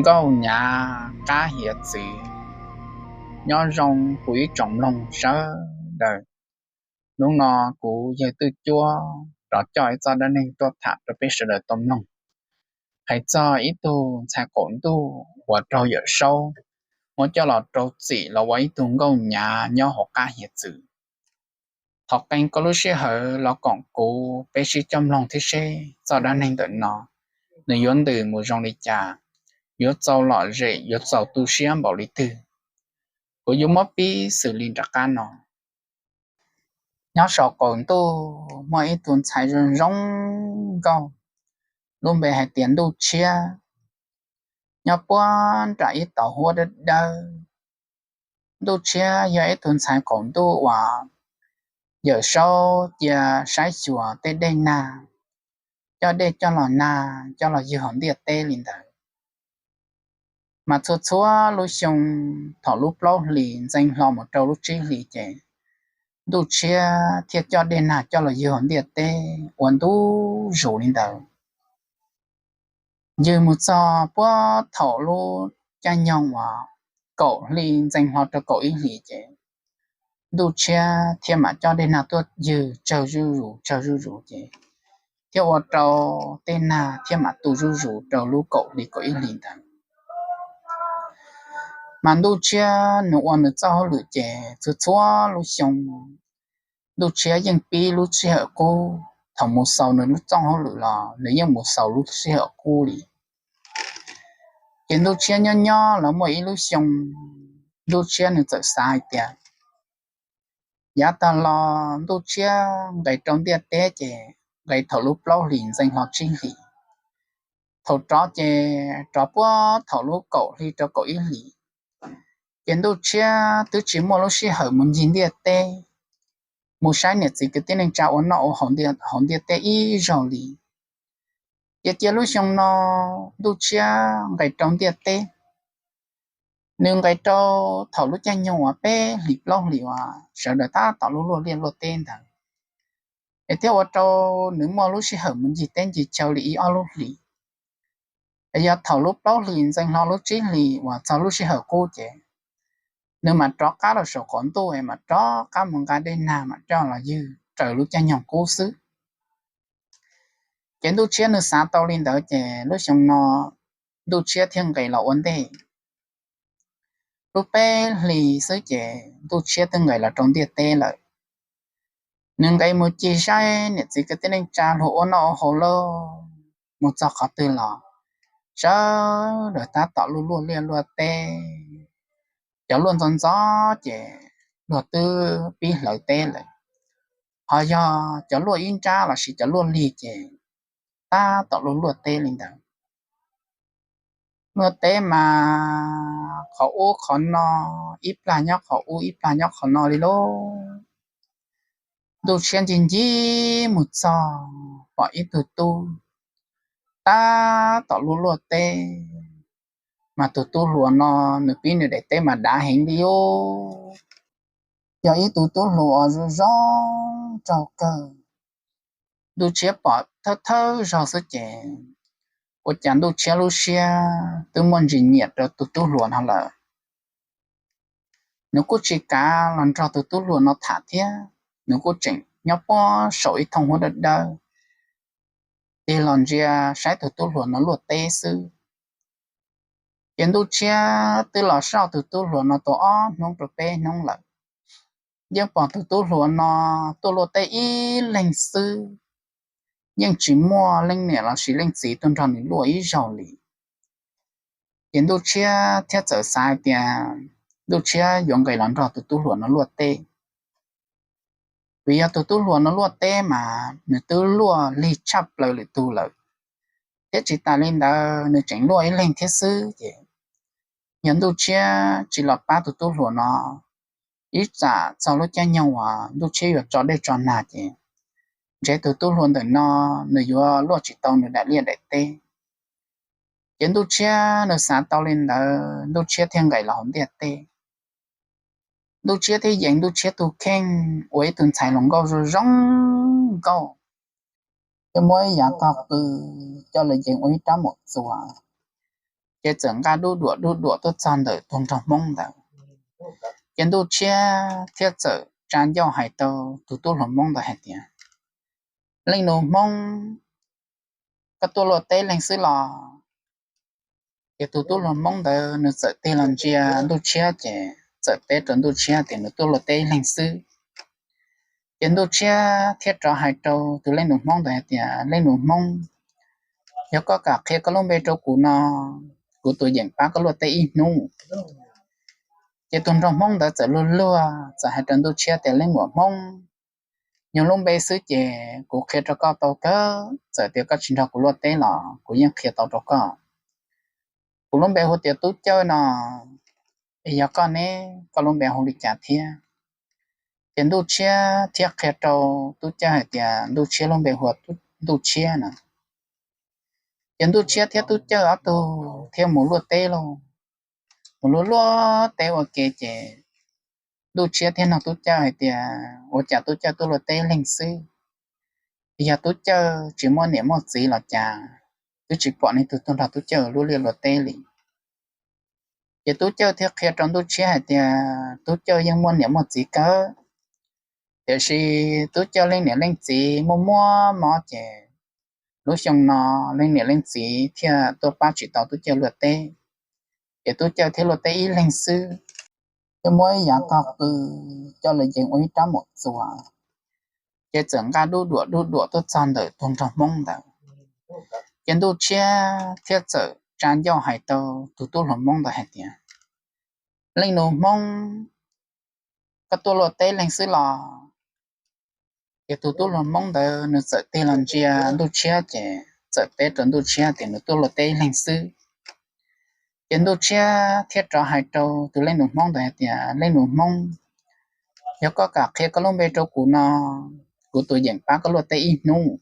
Nkauj Nyav Qab Hiav Txwv. Nyob zoo kuv ib tsoom mloog sawv daws. Hnub no kuv yawg Twj Cuab rov coj ib txoj dab neeg tuaj tham rau peb sawv daws tau mloog, hais txog ib tug ntxhais qaum ntuj uas raug Yawm Saub muab coj los rau txim los ua ib tug nkauj nyav nyob hauv qab hiav txwv. Thov qee koj lub sij hawm los koom kuv peb sib coj mloog thiab seb txoj dab neeg ntawm no nws yuav ntws mus zoo li cas, yuav txaus lom zem, yuav txaus tu siab npaum li twg. Kuv yuav muab pib xws li nram qab no. Nyob saum qaum ntuj muaj ib tug ntxhais zoo zoo nkauj, lub npe hais tias Ntuj Tshiab, nyob puag nram ib tauv huab dawb dawb. Ntuj Tshiab yog ib tug ntxhais qaum ntuj uas Yawm Saub cia saib xyuas tej dej nag, coj dej coj los nag coj los ywg hauv ntiaj teb li ntawd. Mas txhua txhua lub xyoo, thaum lub plaub hlis ntxeev hlo mus rau lub tsib hlis ces Ntuj Tshiab thiaj coj dej nag coj los ywg hauv ntiaj teb ua ntu zus li ntawd. Ywg mus txog puag thaum lub caij nyoog uas kaum hli ntxeev hlo rau kaum ib hlis ces Ntuj Tshiab thiaj mam coj dej nag tuaj ywg tsawg zuj zus tsawg zuj zus ces thiaj ua rau tej nag thiaj mam tu zuj zus rau lub kaum hli kaum ib hlis ntawd. Mas Ntuj Tshiab nws ua nws txoj hauj lwm ces txhua txhua lub xyoo Ntuj Tshiab yeej pib lub sij hawm qub, thaum mus xaus nws lub txoj hauj lwm los nws yeej mus xaus lub sij hawm qub li. Ces Ntuj Tshiab nyob nyob los muaj ib lub xyoo, Ntuj Tshiab nws txawm xav hais tias yav tag los Ntuj Tshiab nqes rau ntiaj teb ces nqes thaum lub plaub hlis ntxeev hlo tsib hlis. Thaum rov ces rov puag thaum lub kaum hli rau kaum ib hlis. Ces Ntuj Tshiab twb tsis muaj lub sij hawm mus ncig ntiaj teb, mus saib niam txiv kwv tij neej tsa ua noj ua haus hauv ntiaj teb ib zaug li. Ces cia lub xyoo no Ntuj Tshiab nqes rau ntiaj teb. Nws nqes rau thaum lub caij nyoog uas peb hlis plaub hlis uas sawv daws tab tom luaj luaj liaj luaj teb ntawd, es thiaj ua rau nws muaj lub sij hawm mus ncig teb ncig chaw li ib ob lub hlis. Es yog thaum lub plaub hlis ntxeev hlo lub tsib hlis uas txog lub sij hawm qub ces nws mam rov qab los saum qaum ntuj es mam rov qab mus nqa dej nag mam coj los ywg raws lub caij nyoog qub xwb. Ces Ntuj Tshiab nws xav tau li ntawd ces lub xyoo no Ntuj Tshiab thiaj nqes los ua ntej. Lub peb hlis xwb ces Ntuj Tshiab twb nqes los rau ntiaj teb lawm. Nws nqes mus ncig saib niam txiv kwv tij neej tsa luag ua noj ua haus lauj, mus txog qhov twg los sawv daws tab tom luaj luaj liaj luaj teb. Cov luaj ntxov ntxov ces luag twb pib hlawv teb lawm, ho yog cov luaj ib nrab lossis cov luaj lig ces tab tom luaj luaj teb li ntawd. Luaj teb mas qhov ub qhov no, ib plag nyob qhov ub ib plag nyob qhov no li lauj. Ntuj Tshiab ncig ncig mus txog pom ib tug tub tab tom luaj luaj teb, mas tus tub hluas no nws pib nws daim teb mas dav heev li os. Yog ib tug tub hluas zoo zoo nraug kawg. Ntuj Tshiab pom thawj thawj zaug xwb ces ua cas Ntuj Tshiab lub siab twb muaj ntsis nyiam rau tus tub hluas no lawm. Nws kuj tsis kav los nrog tus tub hluas no tham thiab, nws kuj tseem nyob puag saum ib thooj huab dawb dawb, tig los ntsia saib tus tub hluas no luaj teb xwb. Ces Ntuj Tshiab twb los soj tus tub hluas no tau ob hnub rau peb hnub lawm, yeej pom tus tub hluas no tuaj luaj teb ib leeg xwb, yeej tsis muaj leej niam lossis leej txiv tuaj nrog nws luaj ib zaug li. Ces Ntuj Tshiab thiaj txawm xav hais tias Ntuj Tshiab yuav nqis los nrog tus tub hluas no luaj teb. Vim yog tus tub hluas no luaj teb mas nws twb luaj lig tshaj plaws lwm tus lawm, thiab tsis tas li ntawd nws tseem luaj ib leeg thiab xwb ces yog Ntuj Tshiab tsis los pab tus tub hluas no, ib tsam txog lub caij nyoog uas Ntuj Tshiab yuav tso dej tso nag ces ntshe tus tub hluas ntawm no nws yuav luaj tsis tau nws daim liaj daim teb. Ces Ntuj Tshiab nws xav tau li ntawd, Ntuj Tshiab thiaj nqis los hauv ntiaj teb. Ntuj Tshiab thiaj yees Ntuj Tshiab tus kheej ua ib tug ntxhais hluas nkauj zoo zoo nkauj, thiaj muab ib yav tog qw coj los yees ua ib rab maum txuas, Ces txawm nqa duj duam duj duam tuaj txog ntawm tus nraug Hmoob ntawd. Ces Ntuj Tshiab thiaj txawm tsa ncauj hais rau tus tub hluas Hmoob ntawd hais tias, Leej nus Hmoob, koj tuaj luaj teb leeg xwb los? Ces tus tub hluas Hmoob ntawd nws txawm tig los ntsia Ntuj Tshiab ces txawm teb rau Ntuj Tshiab tias nws tuaj luaj teb leeg xwb. Ces Ntuj Tshiab thiaj rov hais rau tus leej nus Hmoob ntawd hais tias, Leej nus Hmoob, yog koj kam qhia koj lub npe rau kuv no, kuv tus yeem pab koj luaj teb ib hnub. Ces tus nraug Hmoob ntawd txawm luag luag txawm hais rau Ntuj Tshiab tias, Leej muam Hmoob, nyuag lub npe xwb ces kuv qhia rau koj tau kawg, txawm tias koj tsis nrog kuv luaj teb los kuv yeej qhia tau rau koj. Kuv lub npe hu tias Tub Cawj no, es yog koj ne, koj lub npe hu li cas thiab? Ces Ntuj Tshiab thiaj qhia rau Tub Cawj hais tias Ntuj Tshiab lub npe hu ua Ntuj Tshiab no. Ces Ntuj Tshiab thiab Tub Cawj ob tug thiaj mus luaj teb lauj. Mus luaj luaj teb ua ke ces Ntuj Tshiab thiaj nug Tub Cawj hais tias, Ua cas Tub Cawj tuaj luaj teb leeg xwb? Yog Tub Cawj tsis muaj niam muaj txiv los cas twb tsis pom nws tug tuaj nrog Tub Cawj lub liaj luaj teb li? Ces Tub Cawj thiaj qhia rau Ntuj Tshiab hais tias Tub Cawj yeej muaj niam muaj txiv kawg, tiam sis Tub Cawj leej niam leej txiv muaj muaj mob ces lub xyoo no leej niam leej txiv thiaj tuaj pab tsis tau Tub Cawj luaj teb, ces Tub Cawj thiaj luaj teb ib leeg xwb. Thiaj muab ib yav tog qw coj los yees ua ib rab mus txuas, ces txawm nqa duj duam duj duam tuaj txog ntawm tus nraug Hmoob ntawd. Ces Ntuj Tshiab thiaj txawm tsa ncauj hais rau tus tub hluas Hmoob ntawd hais tias, Leej nus Hmoob, koj tuaj luaj teb leeg xwb los? Ces tus tub hluas Hmoob ntawd nws txawm tig los ntsia Ntuj Tshiab ces txawm teb rau Ntuj Tshiab tias nws tuaj luaj teb leeg xwb. Ces Ntuj Tshiab thiaj rov hais rau tus leej nus Hmoob ntawd hais tias, Leej nus Hmoob, yog koj kam qhia koj lub npe rau kuv no, kuv tus yeem pab koj luaj teb ib hnub.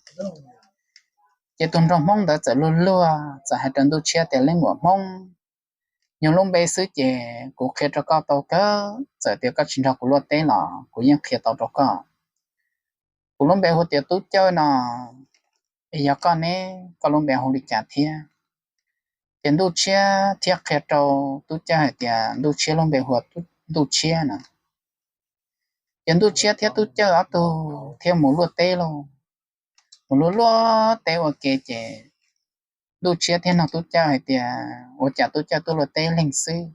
Ces tus nraug Hmoob ntawd txawm luag luag txawm hais rau Ntuj Tshiab tias, Leej muam Hmoob, nyuag lub npe xwb ces kuv qhia rau koj tau kawg, txawm tias koj tsis nrog kuv luaj teb los kuv yeej qhia tau rau koj. Kuv lub npe hu tias Tub Cawj no, es yog koj ne, koj lub npe hu li cas thiab? Ces Ntuj Tshiab thiaj qhia rau Tub Cawj hais tias Ntuj Tshiab lub npe hu ua Ntuj Tshiab no. Ces Ntuj Tshiab thiab Tub Cawj ob tug thiaj mus luaj teb lauj. Mus luaj luaj teb ua ke ces Ntuj Tshiab thiaj nug Tub Cawj hais tias, Ua cas Tub Cawj tuaj luaj teb leeg xwb?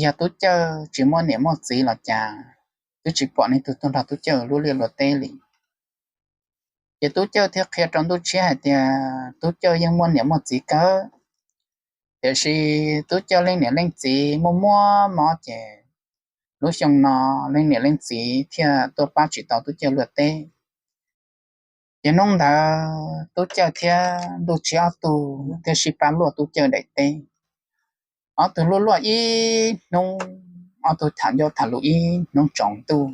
Yog Tub Cawj tsis muaj niam muaj txiv los cas twb tsis pom nws tug tuaj nrog Tub Cawj lub liaj luaj teb li? Ces Tub Cawj thiaj qhia rau Ntuj Tshiab hais tias Tub Cawj yeej muaj niam muaj txiv kawg, tiam sis Tub Cawj leej niam leej txiv muaj muaj mob ces lub xyoo no leej niam leej txiv thiaj tuaj pab tsis tau Tub Cawj luaj teb. Ces hnub ntawd Tub Cawj thiab Ntuj Tshiab ob tug thiaj sib pab luaj Tub Cawj daim teb. Ob tug luaj luaj ib hnub, ob tug tham ncauj tham lus ib hnub tsaus ntuj.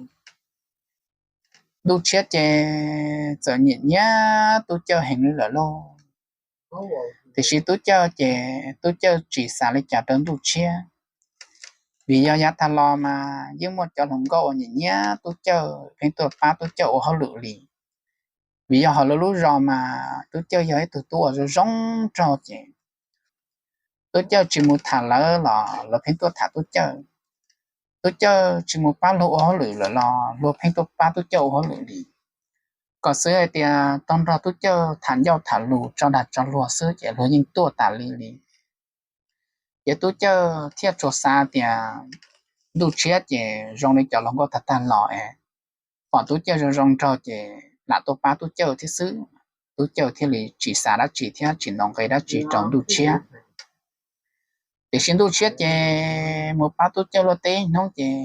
Ntuj Tshiab ces txawm nyiam nyiam Tub Cawj heev li lawm lauj. Tiam sis Tub Cawj ces Tub Cawj tsis xav li cas rau Ntuj Tshiab, vim yog yav tag los mas yeej muaj cov hluas nkauj uas nyiam nyiam Tub Cawj pheej tuaj pab Tub Cawj ua hauj lwm li. Vim yog hauv lawv lub zos mas Tub Cawj yog ib tug tub uas zoo zoo nraug ces Tub Cawj tsis mus tham lawv los lawv pheej tuaj tham Tub Cawj. Tub Cawj tsis mus pab luag ua hauj lwm lawm los luag pheej tuaj pab Tub Cawj ua hauj lwm li. Kom xwv hais tias tau nrog Tub Cawj tham ncauj tham lus tso dag tso luag xwb ces luag yeej tuaj tas li li. Ces Tub Cawj thiaj tsuas xav tias Ntuj Tshiab ces zoo li cov hluas nkauj tag tag los es pom Tub Cawj zoo zoo nraug ces lam tuaj pab Tub Cawj thiab xwb. Tub Cawj thiaj li tsis xav dab tsi thiab tsis ntaus nqi dab tsi rau Ntuj Tshiab. Tiam sis Ntuj Tshiab ces mus pab Tub Cawj luaj teb ib hnub ces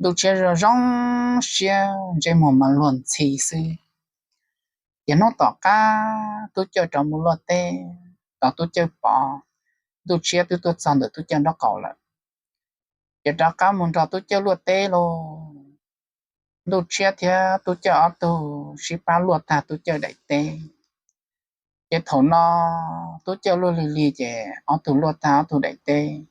Ntuj Tshiab zoo zoo siab ntsej muag mas luag ntxhi xwb. Ces hnub tom qab Tub Cawj rov mus luaj teb, tos Tub Cawj pov, Ntuj Tshiab twb tuaj txog ntawm Tub Cawj nraub qaum lawm. Ces rov qab mus nrog Tub Cawj luaj teb lauj. Ntuj Tshiab thiab Tub Cawj ob tug sib pab luaj tag Tub Cawj daim teb. Ces thaum no Tub Cawj luaj lig lig ces ob tug luaj tag ob tug daim teb,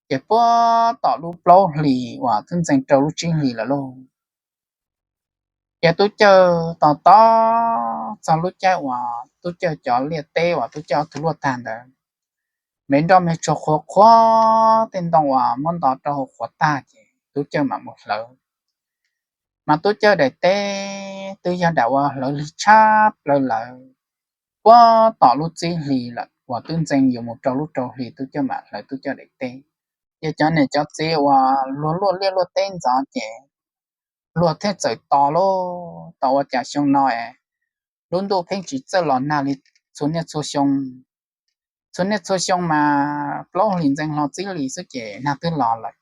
ces puag tom lub plaub hlis uas twb ntxeev rau lub tsib hlis lawm lauj. Ces Tub Cawj tos tos txog lub caij uas Tub Cawj cov liaj teb uas Tub Cawj ob tug luaj tag ntawd, me nroj me tsuag qhuav qhuav tej ntoo uas muab nto rau hauv qhuav tag ces Tub Cawj mam mus hlawv. Mas Tub Cawj daim teb twb yog daim uas hlawv lig tshaj plaws lawm. Puag tom lub txib hli lawm uas twb ntxeev yuav mus rau lub rau hli Tub Cawj mam hlawv Tub Cawj daim teb. Ces cov niam cov txiv uas luag luaj liaj luaj teb ntxov ces luag thiaj txawm tos lauj, tos ua cas xyoo no es lub ntuj pheej tsis txawj los nag li txhua niaj txhua xyoo. Txhua niaj txhua xyoo mas plaub hlis ntxeev hlo txib hlis xwb ces nag twb los lawm.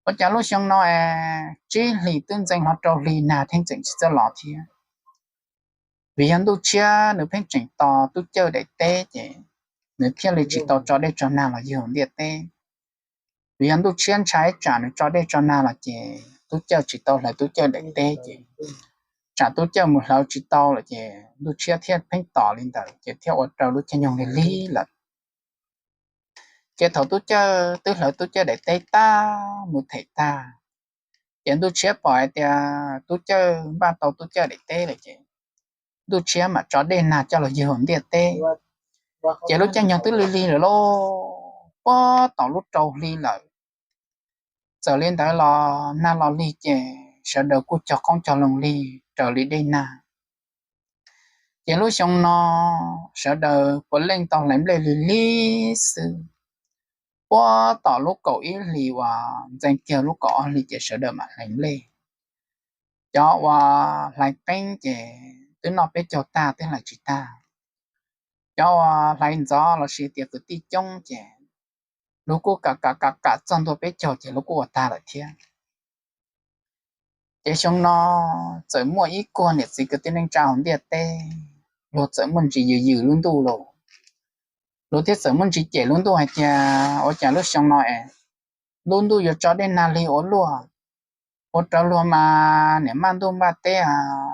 Ua cas lub xyoo no es tsib hlis twb ntxeev hlo rau hli nag pheej tseem tsis txawj los thiab? Vim yog Ntuj Tshiab nws pheej tseem tos Tub Cawj daim teb ces nws thiaj li tsis tau tso dej tso nag los ywg ntiaj teb. Vim yog Ntuj Tshiab ntshai tsam nws tso dej tso nag los ces Tub Cawj tsis tau hlawv Tub Cawj daim teb ces tsam Tub Cawj mus hlawv tsis tau lawm ces Ntuj Tshiab thiaj pheej tos li ntawd ces thiaj ua rau lub caij nyoog lig lig lawm. Ces thaum Tub Cawj twb hlawv Tub Cawj daim teb tag mus them tag, ces Ntuj Tshiab pom hais tias Tub Cawj npaj tau Tub Cawj daim teb lawm ces Ntuj Tshiab mam tso dej nag coj los ywg ntiaj teb. Ces lub caij nyoog twb lig lig lawm lauj, puag tom lub rau hli lawm. Txawm li ntawd los nag los lig ces sawv daws kuj cog qoob cog loo lig raws li dej nag. Ces lub xyoo no sawv daws puav leej tau hlais nplej lig lig xwb. Puag tom lub kaum ib hlis uas ntxeev kiag lub kaum ob hlis ces sawv daws mam hlais nplej. Cov uas hlais qeeb ces twb noj peb caug tag twb hlais tsis tag. Cov uas hlais ntxov lossis tias kwv tij coob ces luag kuj kam kam kam kam txog ntua peb caug ces luag kuj ua tag lawm thiab. Ces xyoo no txawm muaj ib kuag niam txiv kwv tij neej tsa hauv ntiaj teb, luag txawm muaj ntsis yws yws lub ntuj lauj. Luag thiaj txawm muaj ntsis cem lub ntuj hais tias ua cas lub xyoo no es lub ntuj yuav tso dej nag lig ua luaj, ua rau luag mas niam maj ntuj npaj teb,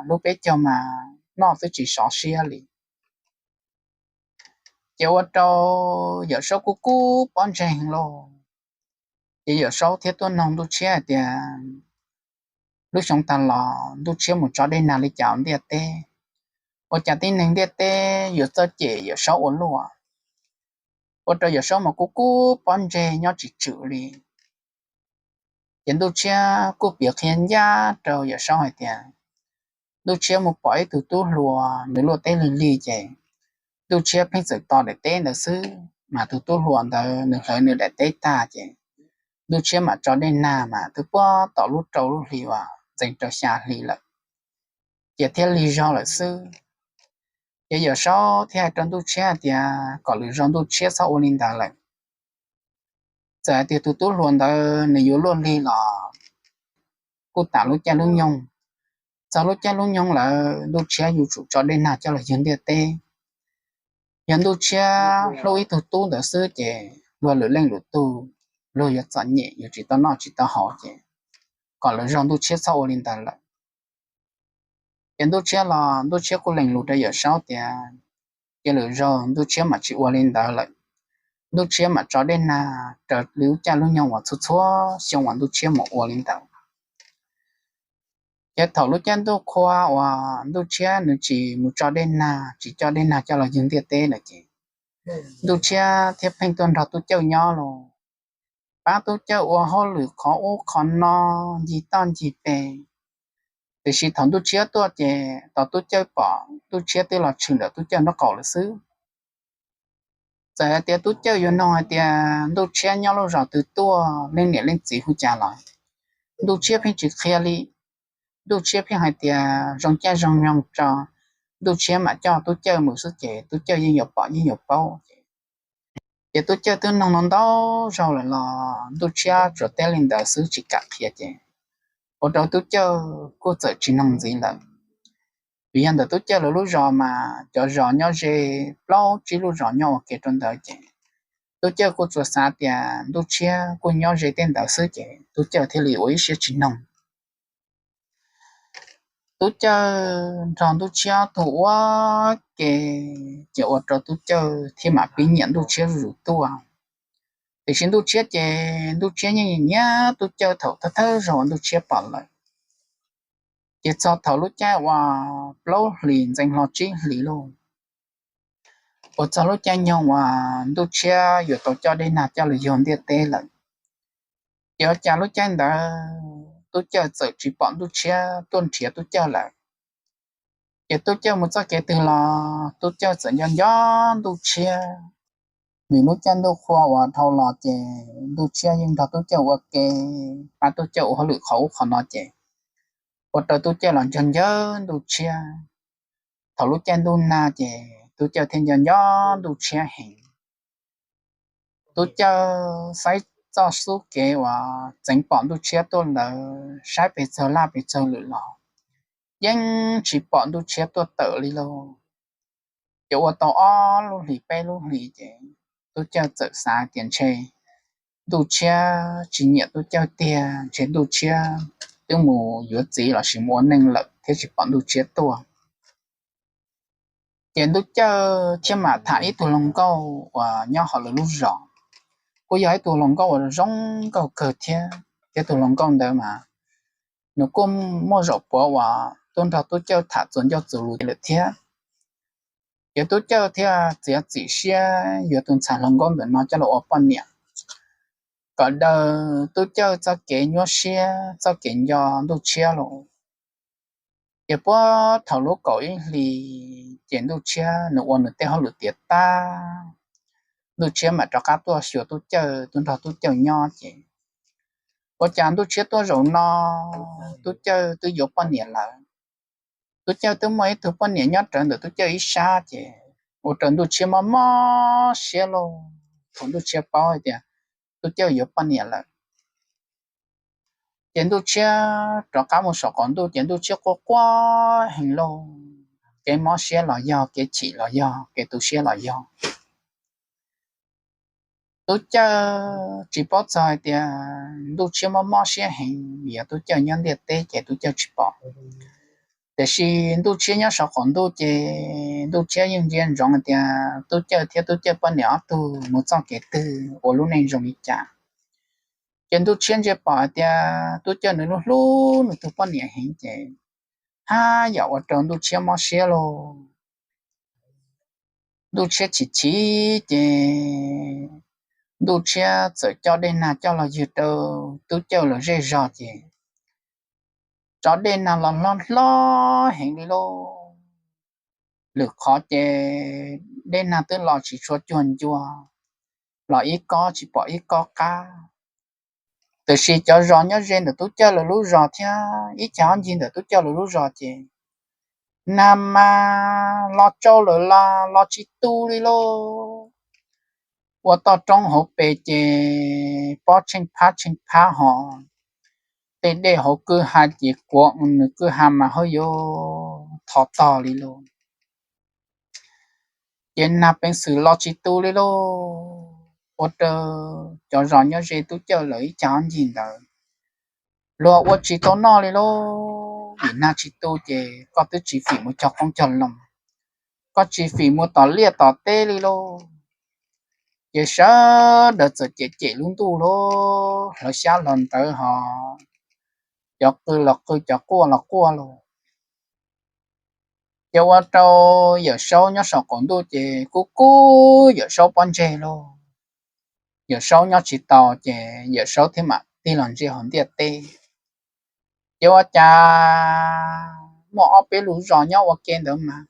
lub peb caug mas noj twb tsis sov siab li. Ces ua rau Yawm Saub kuj kub pob ntseg lauj. Ces Yawm Saub thiaj tuaj noog Ntuj Tshiab hais tias lub xyoo tag los Ntuj Tshiab mus tso dej nag li cas ntiaj teb, ua cas tib neeg ntiaj teb yuav txawj cem Yawm Saub ua luaj, ua rau Yawm Saub mas kuj kub pob ntseg nyob tsis tswm li. Ces Ntuj Tshiab kuj piav qhia ncaj rau Yawm Saub hais tias Ntuj Tshiab mus pom ib tug tub hluas nws luaj teb lig lig ces Ntuj Tshiab pheej txawm tos daim teb ntawd xwb, mas tus tub hluas ntawd nws hlawv nws daim teb tag ces Ntuj Tshiab mam tso dej nag mas twb puag tom lub rau lub hli uas ntxeev rau xya hli lawm, ces thiaj lig zog lawm xwb. Ces Yawm Saub thiaj hais rau Ntuj Tshiab hais tias kom lwm zaus Ntuj Tshiab txhob ua li ntawd lawm. Txawm hais tias tus tub hluas ntawd nws yuav luaj lig los kuj tas lub caij lub nyoog. Txog lub caij lub nyoog lawm Ntuj Tshiab yuav tsum tso dej nag coj los ywg ntiaj teb. Yog Ntuj Tshiab hlub ib tug tub ntawd xwb ces luag lwm leej lwm tug luag yuav txom nyem yuav tsis tau noj tsis tau haus ces kom lwm zaus Ntuj Tshiab txhob ua li ntawd lawm. Ces Ntuj Tshiab los Ntuj Tshiab kuj lees lus rau Yawm Saub tias cia lwm zaus Ntuj Tshiab mam tsis ua li ntawd lawm. Ntuj Tshiab mam tso dej nag raws li lub caij lub nyoog uas txhua txhua xyoo uas Ntuj Tshiab mus ua li ntawd. Ces thaum lub caij ntuj qhua uas Ntuj Tshiab nws tsis mus tso dej nag, tsis coj dej nag coj los ywg ntiaj teb lawm ces Ntuj Tshiab thiaj pheej tuaj nrog Tub Cawj nyob los pab Tub Cawj ua hauj lwm qhov ub qhov no, ncig toj ncig pes. Tiam sis thaum Ntuj Tshiab tuaj ces tos Tub Cawj pom Ntuj Tshiab twb los tshwm ntawm Tub Cawj nraub qaum lawm xwb. Txawm hais tias Tub Cawj yuav nug hais tias Ntuj Tshiab nyob lub zos twg tuaj, leej niam leej txiv hu cas los, Ntuj Tshiab pheej tsis qhia li. Ntuj Tshiab pheej hais tias zoo caij zoo nyoog tso, Ntuj Tshiab mam coj Tub Cawj mus xwb ces Tub Cawj yeej yuav pom yeej yuav paub. Ces Tub Cawj twb nug no ntau zaus lawm los Ntuj Tshiab tsuas teb li ntawd xwb tsis kam qhia ces ua rau Tub Cawj kuj txawm tsis nug ntxiv lawm. Vim yog ntawm Tub Cawj lawv lub zos mas cov zos nyob ze, plaub tsib lub zos nyob ua ke rau ntawd ces Tub Cawj kuj tsuas xav tias Ntuj Tshiab kuj nyob ze tej ntawd xwb ces Tub Cawj thiaj li ua ib siab tsis nug. Tub Cawj nrog Ntuj Tshiab ob tug ua ke ces ua rau Tub Cawj thiaj mam pib nyiam Ntuj Tshiab zuj zus tuaj. Tiam sis Ntuj Tshiab ces Ntuj Tshiab yeej nyiam Tub Cawj thaum thawj thawj zaug Ntuj Tshiab pom lawm. Ces txog thaum lub caij uas plaub hlis ntxeev hlo tsib hlis lauj, Ua txog lub caij nyoog uas Ntuj Tshiab yuav tau coj dej nag coj los yug ntiaj teb lawm, ces ua cas lub caij ntawd Tub Cawj txawm tsis pom Ntuj Tshiab tuaj nrhiav Tub Cawj lawm. Ces Tub Cawj mus txoj kev twg los Tub Cawj txawm nco nco Ntuj Tshiab. Vim lub caij ntuj qhua uas dhau los ces Ntuj Tshiab yeej nrog Tub Cawj ua ke, pab Tub Cawj ua hauj lwm qhov ub qhov no ces ua rau Tub Cawj los nco nco Ntuj Tshiab. Thaum lub caij ntuj nag ces Tub Cawj thiaj nco nco Ntuj Tshiab heev. Tub Cawj saib txoj xub kev uas txeev pom Ntuj Tshiab tuaj ntawd saib pes txog laj pes txog lwm los yeej tsis pom Ntuj Tshiab tuaj tawm li lauj. Ces ua tau ob lub hlis peb lub hlis ces Tub Cawj txawm xav tias ntshe Ntuj Tshiab tsis nyiam Tub Cawj tiag, ntshe Ntuj Tshiab twb mus yuav txiv lossis mus ua neej lawm thiab tsis pom Ntuj Tshiab tuaj. Ces Ntuj Cawj thiaj mam tham ib tug hluas nkauj uas nyob hauv lawv lub zos, kuj yog ib tug hluas nkauj uas zoo nkauj kawg thiab, thiab tus hluas nkauj ntawd mas nws kuj muaj zaum puav uas tuaj nrog Tub Cawj tham txuas ncauj txuas lus lawm thiab. Ces Tub Cawj thiaj txiav txim siab yuav tus ntxhais hluas nkauj ntawm no coj los ua poj niam, kom daws Tub Cawj txoj kev nyuaj siab txoj kev nco Ntuj Tshiab los. Ces puag thaum lub kaum ib hlis ces Ntuj Tshiab nws ua nws tej hauj lwm tiav tag, Ntuj Tshiab mam rov qab tuaj xyuas Tub Cawj, tuaj nrog Tub Cawj nyob ces ua cas Ntuj Tshiab tuaj zaum no Tub Cawj twb yuav poj niam lawm. Tub Cawj twb muaj ib tug poj niam nyob rawv ntawm Tub Cawj ib sab ces ua rau Ntuj Tshiab mob mob siab lauj. Thaum Ntuj Tshiab paub hais tias Tub Cawj yuav poj niam lawm, ces Ntuj Tshiab rov qab mus saum qaum ntuj ces Ntuj Tshiab quaj quaj heev lauj. Kev mob siab los yog, kev chim los yog, kev tu siab los yog, Tub Cawj tsis paub txog hais tias Ntuj Tshiab mob mob siab heev vim yog Tub Cawj nyob ntiaj teb ces Tub Cawj tsis pom. Tiam sis Ntuj Tshiab nyob saum qaum ntuj ces Ntuj Tshiab yeej ntsia ntsoov hais tias Tub Cawj thiab Tub Cawj poj niam ob tug mus txoj kev twg, ua lub neej zoo li cas. Ces Ntuj Tshiab ntsia pom hais tias Tub Cawj nws hlub hlub nws tus poj niam heev ces haj yam ua rau Ntuj Tshiab mob siab lauj. Ntuj Tshiab chim chim ces Ntuj Tshiab txawm coj dej nag coj los ywg rau Tub Cawj lawv zej zog ces tso dej nag los hlob hlob heev li lauj. Lwm qhov ces dej nag twb los tsis tshua cuag ncua, los ib kob tsis pom ib kob qab. Tiam sis cov zos nyob ze ntawm Tub Cawj lawv lub zos thiab ib co ob ncig ntawm Tub Cawj lawv lub zos ces nag mas los tsau lawm los los tsis tu li lauj. Ua toj roob hauv pes ces pob tsheej phab tsheej phab hos, tej dej hauv kwj ha ces kuav nws kwj ha mas haj yuav tho tog li lauj. Ces nag peev xwm los tsis tu li lauj, ua rau cov zos nyob ze Tub Cawj lawv ib co ob ncig ntawd luag ua tsis tau noj li lauj. Vim nag tsis tu ces koj twb tsis fim mus cog qoob cog loo, koj tsis fim mus tom liaj tom teb li lauj. Ces sawv daws txawm cem cem lub ntuj lauj, hlawv xyab hlawv ntawv hos, cov qw los qw, cov quaj los quaj lauj. Ces ua rau Yawm Saub nyob saum qaum ntuj ces kub kub Yawm Saub pob ntseg lauj. Yawm Saub nyob tsis tau ces Yawm Saub thiaj mam tig los ntsia hauv ntiaj teb. Ces ua cas muaj ob peb lub zos nyob ua ke ntawd mas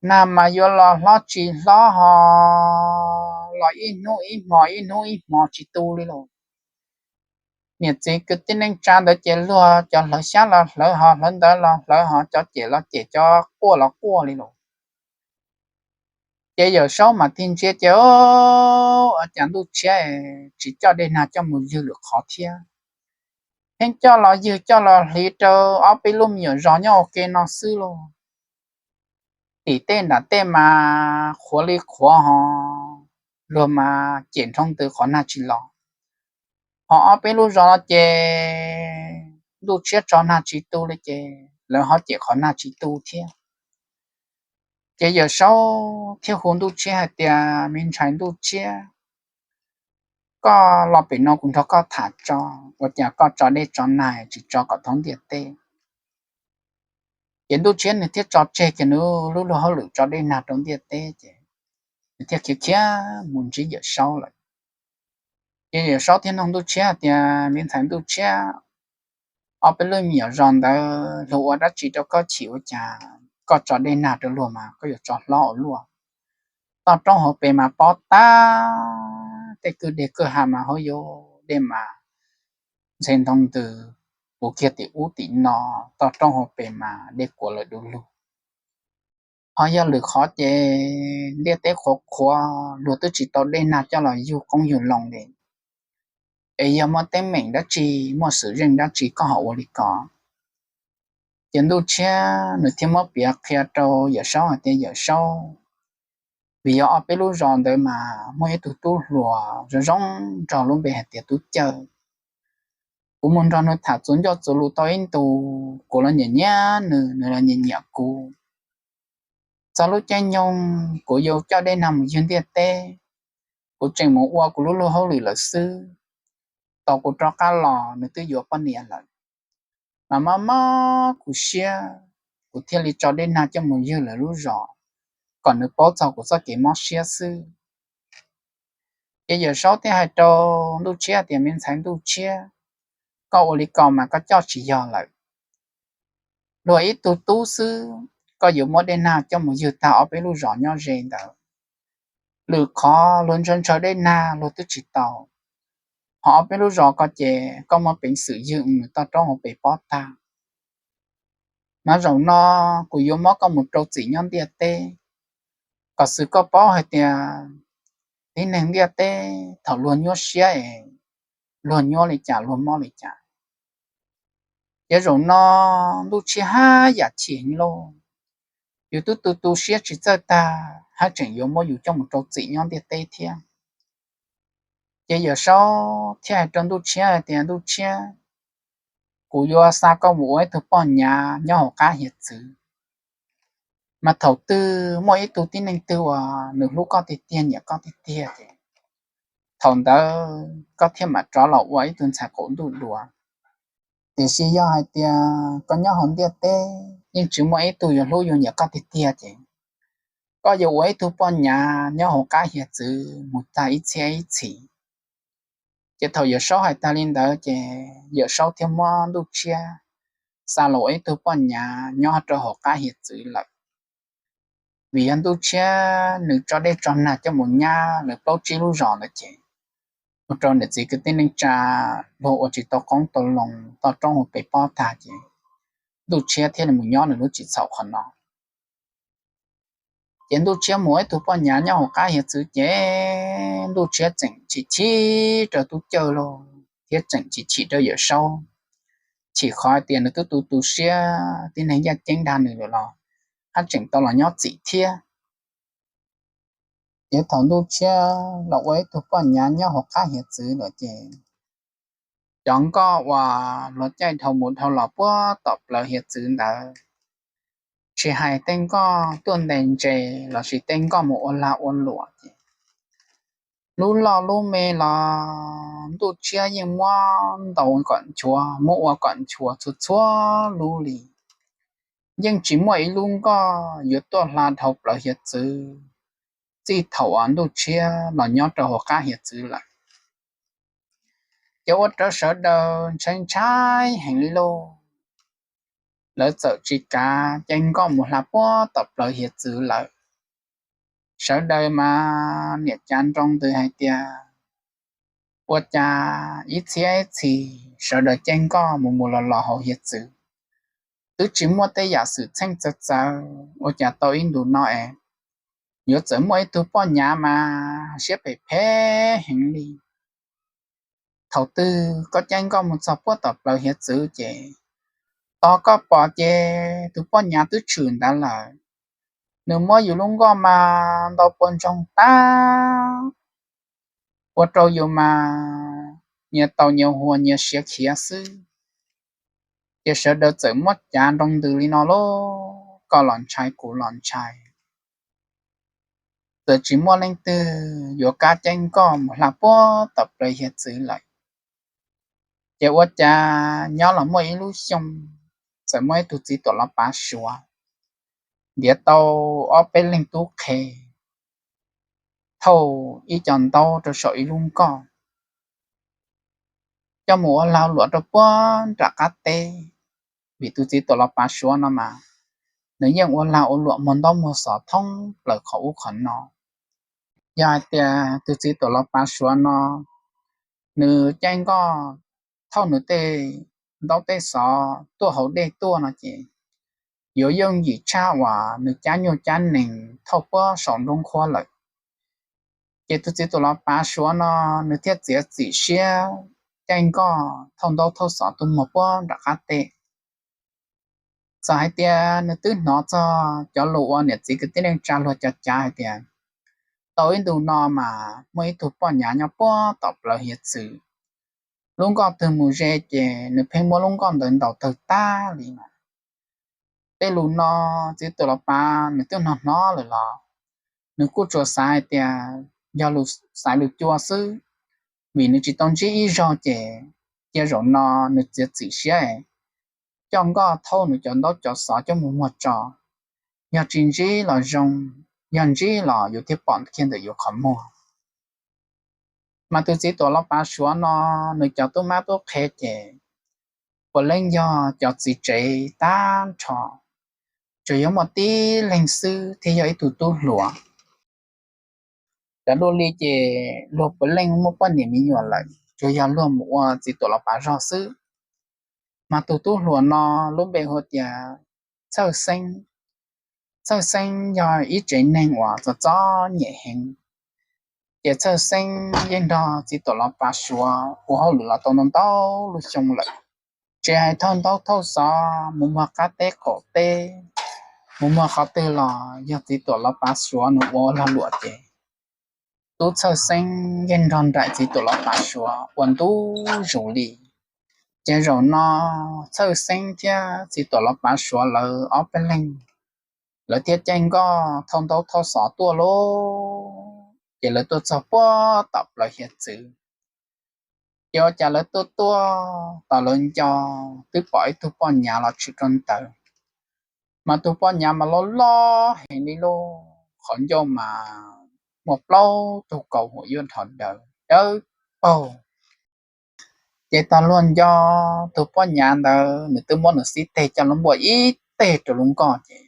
nag mas yuav los hlob tsis hlob hos, los ib hnub ib hmo ib hnub ib hmo tsis tu li lauj. Niam txiv kwv tij neej tsa ntawd ces luag cov hlawv xyab los hlawv hos, hlawv ntawv los hlawv hos, cov cem los cem, cov quaj los quaj li lauj. Ces Yawm Saub mam tig ntsia ces ua cas Ntuj Tshiab tsis coj dej nag coj mus ywg lwm qhov thiab, pheej coj los ywg coj los hliv rau ob peb lub me nyuam zos nyob ua ke no xwb lauj. Tim tej nram tej mas qhuav li qhuav hos, luag mas cem nrhoo ntws qhov nag tsis los. Hos ob peb lub zos no ces Ntuj Tshiab tso nag tsis tu li ces lawv ho cem qhov nag tsis tu thiab. Ces Yawm Saub thiaj hu Ntuj Tshiab hais tias, me ntxhais Ntuj Tshiab, koj los pem no kuv nrog koj tham tso, ua cas koj tso dej tso nag tsis tso kom thoob ntiaj teb? Ces Ntuj Tshiab nws thiaj tso tseg kiag nws lub luag hauj lwm tso dej nag rau ntiaj teb ces nws thiaj khiav khiav mus ntsib Yawm Saub lawm. Ces Yawm Saub thiaj nug Ntuj Tshiab tias, Me ntxhais Ntuj Tshiab, ob peb lub me nyuam zos ntawd luag ua dab tsi rau koj chim ua cas koj tso dej nag rau luag mas koj yuav tso hlob ua luaj? Toj roob hauv pes mas pob tag, tej kwj deg kwj ha mas hauv yuav dej mas ntxhe ntoo ntws puv kiag tim ub tim no, toj roob hauv pes mas dej kuav lawm du lug. Ho yog lwm qhov ces ntiaj teb qhuav qhuav, luag twb tsis tau dej nag coj los yug qoob yug loo li. Es yog muaj teeb meem dab tsi, muaj xwm zeej dab tsi koj ho ua li ko? Ces Ntuj Tshiab nws thiaj muab piav qhia rau Yawm Saub hais tias, Yawm Saub, vim yog ob peb lub zos ntawd mas muaj ib tug tub hluas zoo zoo nraug lub npe hais tias Tub Cawj. Kuv mus nrog nws tham txuas ncauj txuas lus tau ib ntus, kuv los nyiam nyiam nws, nws los nyiam nyiam kuv. Txog lub caij nyoog kuv yuav coj dej nag mus ywg ntiaj teb, kuv tseem mus ua kuv lub luag hauj lwm lawm xwb. Thaum kuv rov qab los nws twb yuav poj niam lawm. Mas mob mob kuv siab, kuv thiaj li tso dej nag coj mus ywg lawv lub zos, kom nws paub txog kuv txoj kev mob siab xwb. Ces Yawm Saub thiaj hais rau Ntuj Tshiab tias, Me ntxhais Ntuj Tshiab, koj ua li ko mas koj coj tsis yog lawm. Luag ib tug tub xwb, koj yuav muab dej nag coj mus ywg tag ob peb lub zos nyob ze ntawd. Lwm qhov luag ntshaw ntshaw dej nag luag twb tsis tau, ho ob peb lub zos ko ces koj muaj peev xwm ywg nws toj roob hauv pes pob tag. Mas zaum no kuv yuav muab koj mus rau txim nyob ntiaj teb, kom xwv koj paub hais tias tib neeg ntiaj teb thaum luag nyuaj siab es luag nyuaj li cas luag mob li cas. Ces zaum no Ntuj Tshiab haj yam chim heev lauj, yus twb tu tu siab tsis txawj tag haj tseem yuav muab yus coj mus rau txim nyob ntiaj teb thiab. Ces Yawm Saub thiaj hais rau Ntuj Tshiab hais tias, Ntuj Tshiab, kuv yuav xa koj mus ua ib tug poj nyav nyob hauv qab hiav txwv. Mas thaum twg muaj ib tug tib neeg twg uas nws hlub koj tiag tiag nyiam koj tiag tiag ces thaum ntawd koj thiaj mam rov los ua ib tug ntxhais qaum ntuj dua. Tiam sis yog hais tias koj nyob hauv ntiaj teb yeej tsis muaj ib tug yuav hlub yuav nyiam koj tiag tiag ces koj yuav ua ib tug poj nyav nyob hauv qab hiav txwv mus tag ib txhiab ib txhis. Ces thaum Yawm Saub hais tag li ntawd ces Yawm Saub thiaj muab Ntuj Tshiab xa los ua ib tug poj nyav nyob rau hauv qab hiav txwv lawm. Vim yog Ntuj Tshiab nws tso dej tso nag coj mus nyab lawv plaub tsib lub zos ntawd ces ua rau niam txiv kwv tij neej tsa luag ua tsis tau qoob tau loo, toj roob hauv pes pob tag ces Ntuj Tshiab thiaj li mus nyob nws lub tsim txhaum qhov no. Ces Ntuj Tshiab mus ua ib tug poj nyav nyob hauv qab hiav txwv ces Ntuj Tshiab tseem chim chim rau Tub Cawj lauj thiab tseem chim chim rau Yawm Saub, chim qhov hais tias nws twb tu tu siab tib neeg yaj ceeb dag nws lawm los haj tseem tau los nyob txim thiab. Ces thaum Ntuj Tshiab los ua ib tug poj nyav nyob hauv qab hiav txwv lawm ces cov nkoj uas luag caij dhau mus dhau los puag tom plawv hiav txwv ntawd, tsis hais tej nkoj tuaj ntes ntses lossis tej nkoj mus ua lag ua luam ces lub loj lub me los Ntuj Tshiab yeej muab ntaus kom nchuav, muab ua kom nchuav txhua txhua lub li. Yeej tsis muaj ib lub nkoj yuav tuaj hla dhau plawv hiav txwv txij thaum uas Ntuj Tshiab los nyob rau hauv qab hiav txwv lawm. Ces ua rau sawv daws ntshai ntshai heev li lauj. Lawv txawm tsis kav caij nkoj mus hla puag tom plawv hiav txwv lawm. Sawv daws mas niam cav nroo ntws hais tias, ua cas ib txhiab ib txhis sawv daws caij nkoj mus mus los los hauv hiav txwv, twb tsis muaj tej yam xwm txheej txawv txawv, ua cas tau ib ntus no es yuav txawm muaj ib tug poj nyav mas siab phem phem heev li. Thaum twg koj caij nkoj mus txog puag tom plawv hiav txwv ces tos koj pom ces tus poj nyav twb tshwm ntawd lawm. Nws muab yus lub nkoj mas ntaus puas ntsoog tag, ua rau yus mas nyias taus nyias huas nyias siav khiav xwb. Ces sawv daws txawm muab cav nroo ntws li no lauj, koj los ntshai kuv los ntshai. Txawm tsis muaj leej twg yuav kam caij nkoj mus hla puag tom plawv hiav txwv lawm. Ces ua cas nyob los muaj ib lub xyoo, txawm muaj ib tug txiv tuam los pav suav ntiav tau ob peb leeg tub qhe. thauj ib co ntaub rau saum ib lub nkoj coj mus ua lag luam rau puag nram qab teb. Vim tus txiv tuam los pav suav no mas nws yeej ua lag ua luam muag ntaub muag xov thoob plaws qhov ub qhov no. Yog hais tias tus txiv tuam los pav suav no nws caij nkoj thauj nws tej ntaub tej xov tuaj hauv dej tuaj no ces yuav yooj yim tshaj uas nws cab nyuj cab nees thauj puag saum nruab nqhuab lawm. Ces tus txiv tuam los pav suav no nws thiaj txiav txim siab caij nkoj thauj ntaub thauj xov tuaj muag puag nram qab teb. Txawm hais tias nws twb hnov txog cov lus uas niam txiv kwv tij neej tsa luag cov cav hais tias tau ib ntus no mas muaj ib tug poj nyav nyob puag tom plawv hiav txwv, lub nkoj twg mus ze ces nws pheej muab lub nkoj ntawd ntaus tawg tag li no. Tej lus no txiv tuam los pav nws twb hnov hnov lawm los nws kuj tsuas xav hais tias yog lus xaiv lus cua xwb, vim nws tsis tau ntsib ib zaug ces cia zaum no nws txiav txim siab coj nkoj thauj nws cov ntaub cov xov coj mus muag tso. Yog tsis ntsib los zoo, yog ntsib los yus thiaj pom kiag ntawm yus qhov muag. Mas tus txiv tuam los pav suav no nws cov tub mab tub qhe ces puav leej yog cov txiv tsev tag nrho, tsuas yog muaj tib leeg xwb thiaj yog ib tug tub hluas. Cov dua li ces luag puav leej muaj poj niam me nyuam lawm, tsuas yog luag mus ua txiv tuam los pav zog xwb. Mas tus tub hluas no lub npe hu tias Txhawj Xeeb. Txhawj Xeeb yog ib tsev neeg uas txom txom nyem heev, ces Txhawj Xeeb yeej nrog txiv tuam los pav suav ua hauj lwm los tau ntau ntau lub xyoo lawm. Tsis hais thauj ntaub thauj xov mus muag qab teb qaum teb, mus muag qhov twg los yog txiv tuam los pav suav nws ua lag luam ces tub Txhawj Xeeb yeej nrog nraim txiv tuam los pav suav ua ntu zus li. Ces zaum no Txhawj Xeeb thiab txiv tuam los pav suav lawv ob peb leeg, lawv thiaj caij nkoj thauj ntaub thauj xov tuaj lauj. Ces lawv tuaj txog puag tom plawv hiav txwv. Ces ua cas lawv tuaj tuaj tos lawv nco twb pom ib tug poj nyav los tshwm rau ntawd. Mas tus poj nyav mas loj loj heev li lauj, qhov ncauj mas muaj plaub tug kaus huam yuaj dhos dawv dawb paug. Ces tag luag nco tus poj nyav ntawd nws twb muab nws xib teg coj los npuaj ib teg rau lub nkoj ces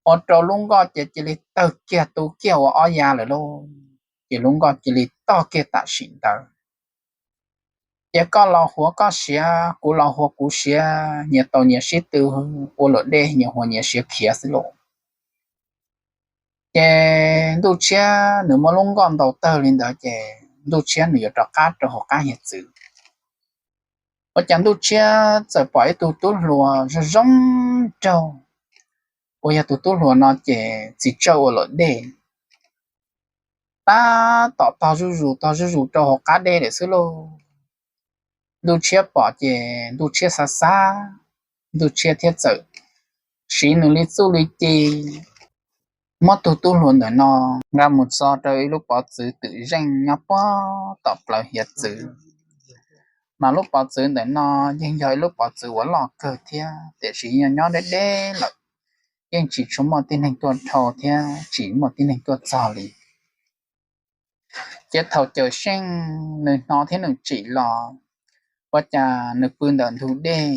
ua rau lub nkoj ces cia li tawg kiag tu kiag ua ob yav lawm lauj. Ces lub nkoj cia li tog kiag tam sim ntawd. Ces koj los huav koj siav, kuv los huav kuv siav, nyias tau nyias sib tw ua luam dej, nyias huav nyias siav khiav xwb lauj. Ces ntuj tshiab nws muab lub nkoj ntaus tawg li ntawd ces ntuj tshiab nws yuav rov qab rau hauv qab hiav txwv. Ua cas ntuj tshiab txawm pom ib tug tub hluas zoo zoo nraug, uas yog tus tub hluas no ces txiv tsawj ua luam dej, tab tom tog zuj zus tog zuj zus rau hauv qab dej lawm xwb lauj. Ntuj tshiab pom ces ntuj tshiab xav xav, ntuj tshiab thiaj txawm siv nws li txuj li ci muab tus tub hluas ntawm no nqa mus txo rau ib lub pov txwv twm zeej nyob puag tom plawv hiav txwv. Mas lub pov txwv ntawm no yeej yog ib lub pov txwv uas loj kawg thiab, tiam sis nyob nyob deb deb lawm, yeej tsis tshua muaj tib neeg tuaj dhau thiab tsis muaj tib neeg tuaj txog li. Ces thaum Cawm Seej nws hnov thiab nws tsim los, ua cas nws pw ntawm ntug dej.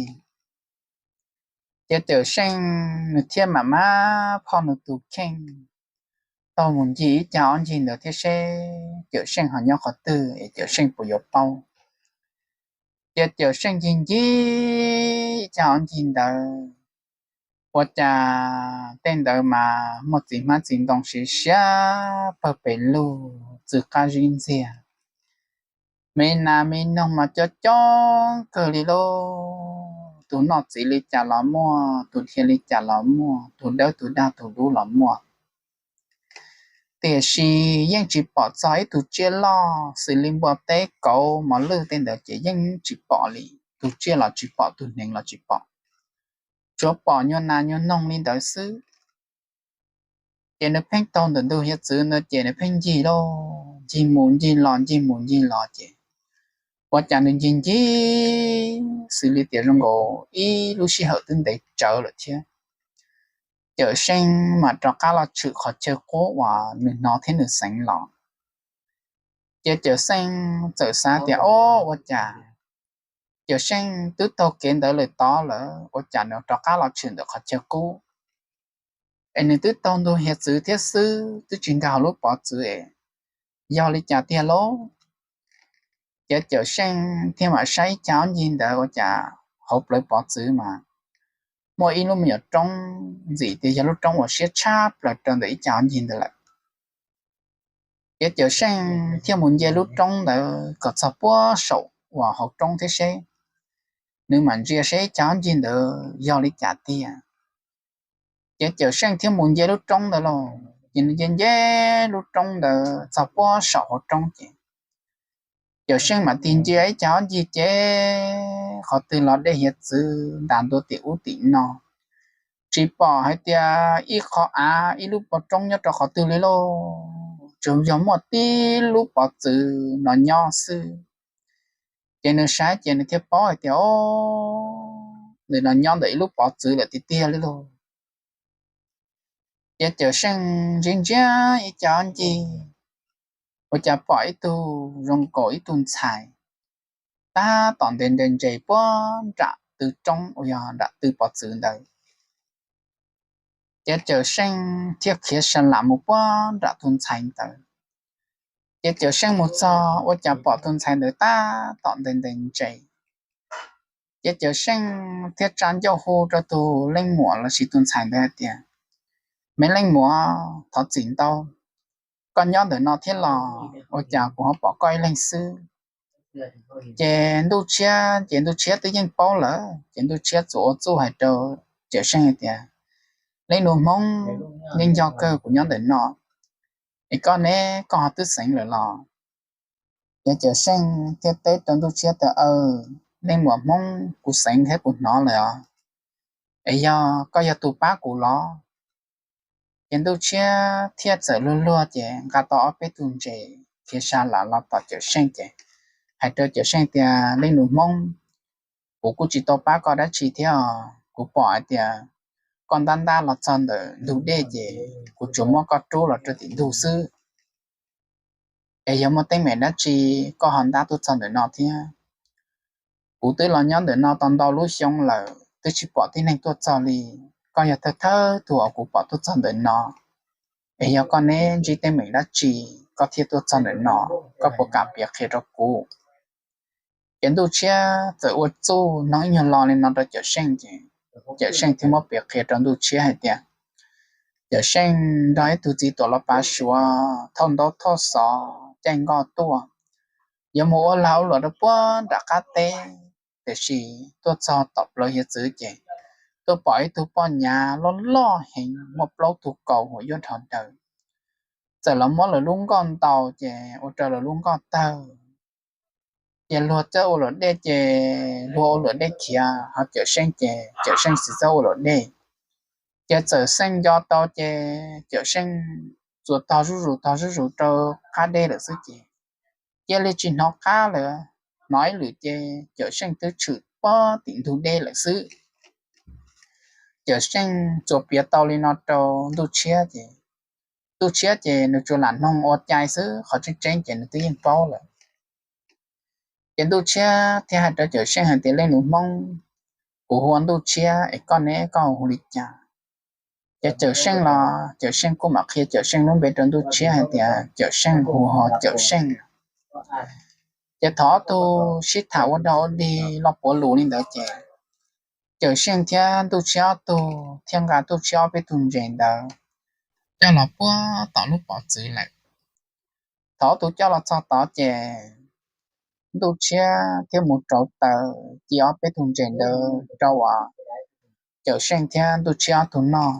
Ces Cawm Seej nws thiaj mam mab phoj nws tus kheej taug mus ncig ib cag ob ncig ntawd thiab seb Cawm Seej ho nyob qhov twg es Cawm Seej puas yuav paub. Ces Cawm Seej ncig ncig ib cag ob ncig ntawd, ua cas tej ntawd mas muaj txiv hmab txiv ntoo siav siab pawg pes lug txwv qab zib ntxiag. Me nas me noog mas coob coob kawg li lauj. Tus noj txiv li cas los muaj, tus dhia li cas los muaj, tus dawb tus dag tus dub los muaj. Tiam sis yeej tsis pom txog ib tug tsiaj loj xws li npua teb kauv mos lwj tej ntawd ces yeej tsis pom li. Tus tsiaj los tsis pom, tus hneev los tsis pom, tsuas pom nyuag nas nyuag noog li ntawd xwb. Ces nws pheej taug ntawm ntug hiav txwv no ces nws pheej ncig lauj, ncig mus ncig los ncig mus ncig los ces ua cas nws ncig ncig xws li tias zoo nkaus ib lub sij hawm twb ntev tsawv lawm thiab. Cawm Seej mam rov qab los tshwm qhov chaw qub uas nws hnov thiab nws xeev los. Ces Cawm Seej txawm xav tias, Ob, ua cas Cawm Seej twb taug kev ntawd lawm tod lawm, ua cas nws rov qab los tshwm ntawm qhov chaw qub? Es nws twb taug ntug hiav txwv thiab xwb, twb tsis nkag hauv lub pov txwv es yog li cas tiag lauj? Ces Cawm Seej thiaj mam saib ib cag ob ncig ntawd, ua cas hauv plawv pov txwv mas muaj ib lub me nyuam roob ntxim tias yog lub roob uas siab tshaj plaws rau ntawm ib cag ob ncig ntawd lawm. Ces Cawm Seej thiaj mus nce lub roob ntawd kom txog puag saum uas hauv roob thiab seb, nws mam ntsia seb ib cag ob ncig ntawd yog li cas tiag. Ces Cawm Seej thiaj mus nce lub roob ntawd los, ces nws nce nce lub roob ntawd txog puag saum hauv roob ces Cawm Seej mam tig ntsia ib cag ob ncig ces qhov twg los dej hiav txwv ntas ntua tim ub tim no, tsis pom hais tias ib qho av ib lub pov roob nyob rau qhov twg li lauj, tsuas yog muaj tib lub pov txwv no nyob xwb. Ces nws saib ces nws thiaj paub hais tias, Ob, nws los nyob ntawm ib lub pov txwv lawm tiag tiag li lauj. Ces Cawm Seej ntsia ntsia ib cag ob ncig, ua cas pom ib tug zoo nkaus ib tug ntxhais tab tom ntes nres ntses puag nram tw roob uas yog nram tw pov txwv ntawd. Ces Cawm Seej thiaj khiav sa lam mus puag nram tus ntxhais ntawd. Ces Cawm Seej mus txog ua cas pom tus ntxhais ntawd tab tom ntes ntes ntses. Ces Cawm Seej thiaj tsa ncauj hu rau tus leej muam lossis tus ntxhais ntawd hais tias, Me leej muam, thov txim ntau, koj nyob ntawm no thiab los ua cas kuv ho pom koj ib leeg xwb? Ces Ntuj Tshiab, ces Ntuj Tshiab twb yeej paub lawm, ces Ntuj Tshiab txawm ua txuj hais rau Cawm Seej hais tias, Leej nus Hmoob, yeej yog kawg kuv nyob ntawm no, es koj ne, koj ho twb xeev lawm los? Ces Cawm Seej thiaj teb rau Ntuj Tshiab tias, Aw, leej muam Hmoob, kuv xeev thiab kuv hnov lawm os, es yog koj yog tus pab kuv los? Ces Ntuj Tshiab thiaj txawm luag luag ces nqa tau ob peb tug ntses khiav sa lam los tom Cawm Seej ces hais rau Cawm Seej tias, Leej nus Hmoob, kuv kuj tsis tau pab koj dab tsi thiab os, kuv pom hais tias koj ntab ntab los txog ntawm ntug dej ces kuv tsuas muab koj rub los rau tim ntug xwb. Es yog muaj teeb meem dab tsi koj ho ntab tuaj txog ntawm no thiab? Kuv twb los nyob ntawm no tau ntau lub xyoo lawm twb tsis pom tib neeg tuaj txog li, koj yog thawj thawj tug uas kuv pom tuaj txog ntawm no. Es yog koj neb ntsib teeb meem dab tsi koj thiaj tuaj txog ntawm no, koj puas kam piav qhia rau kuv? Ces Ntuj Tshiab txawm ua txuj noog ib nyuag lo li no rau Cawm Seej ces Cawm Seej thiaj muab piav qhia rau Ntuj Tshiab hais tias, Cawm Seej nrog ib tug txiv tuam los pav Suav thauj ntaub thauj xov caij nkoj tuaj, yuav mus ua lag ua luam rau puag nram qab teb, tiam sis tuaj txog tom plawv hiav txwv ces tuaj pom ib tug poj nyav loj loj heev muaj plaub tug kaus huam yuaj dhos daws, txawm los muab lawv lub nkoj ntaus ces ua rau lawv lub nkoj tawg. Ces luag txawj ua luam dej ces luag ua luam dej khiav, ho Cawm Seej ces Cawm Seej tsis txawj ua luam dej. Ces Cawm Seej nco tau ces Cawm Seej tsuas tog zuj zus tog zuj zus rau qab dej lawm xwb ces cia li tsis hnov qab lawm. Hnov ib lwm ces Cawm Seej twb tshwm puag tim ntug dej lawm xwb. Cawm Seej tsuas piav tau li no rau Ntuj Tshiab ces Ntuj Tshiab ces nws tsuas lam noog ua cai xwb, qhov tseeb tseeb ces nws twb yeej paub lawm. Ces Ntuj Tshiab thiaj hais rau Cawm Seej hais tias, Leej nus Hmoob, kuv hu ua Ntuj Tshiab es koj ne, koj hu li cas? Ces Cawm Seej los Cawm Seej kuj mam qhia Cawm Seej lub npe rau Ntuj Tshiab hais tias Cawm Seej hu ua Cawm Seej. Ces thaum ob tug sib tham ua dog ua dig los puav lus li ntawd ces Cawm Seej thiab Ntuj Tshiab ob tug thiaj nqa Ntuj Tshiab ob peb tug ntses ntawd coj los puag tom lub pov txwv lawm. Thaum ob tug coj los txog tod ces Ntuj Tshiab thiaj mus rauv taws ci ob peb tug ntses ntawd rau uas Cawm Seej thiab Ntuj Tshiab ob tug noj.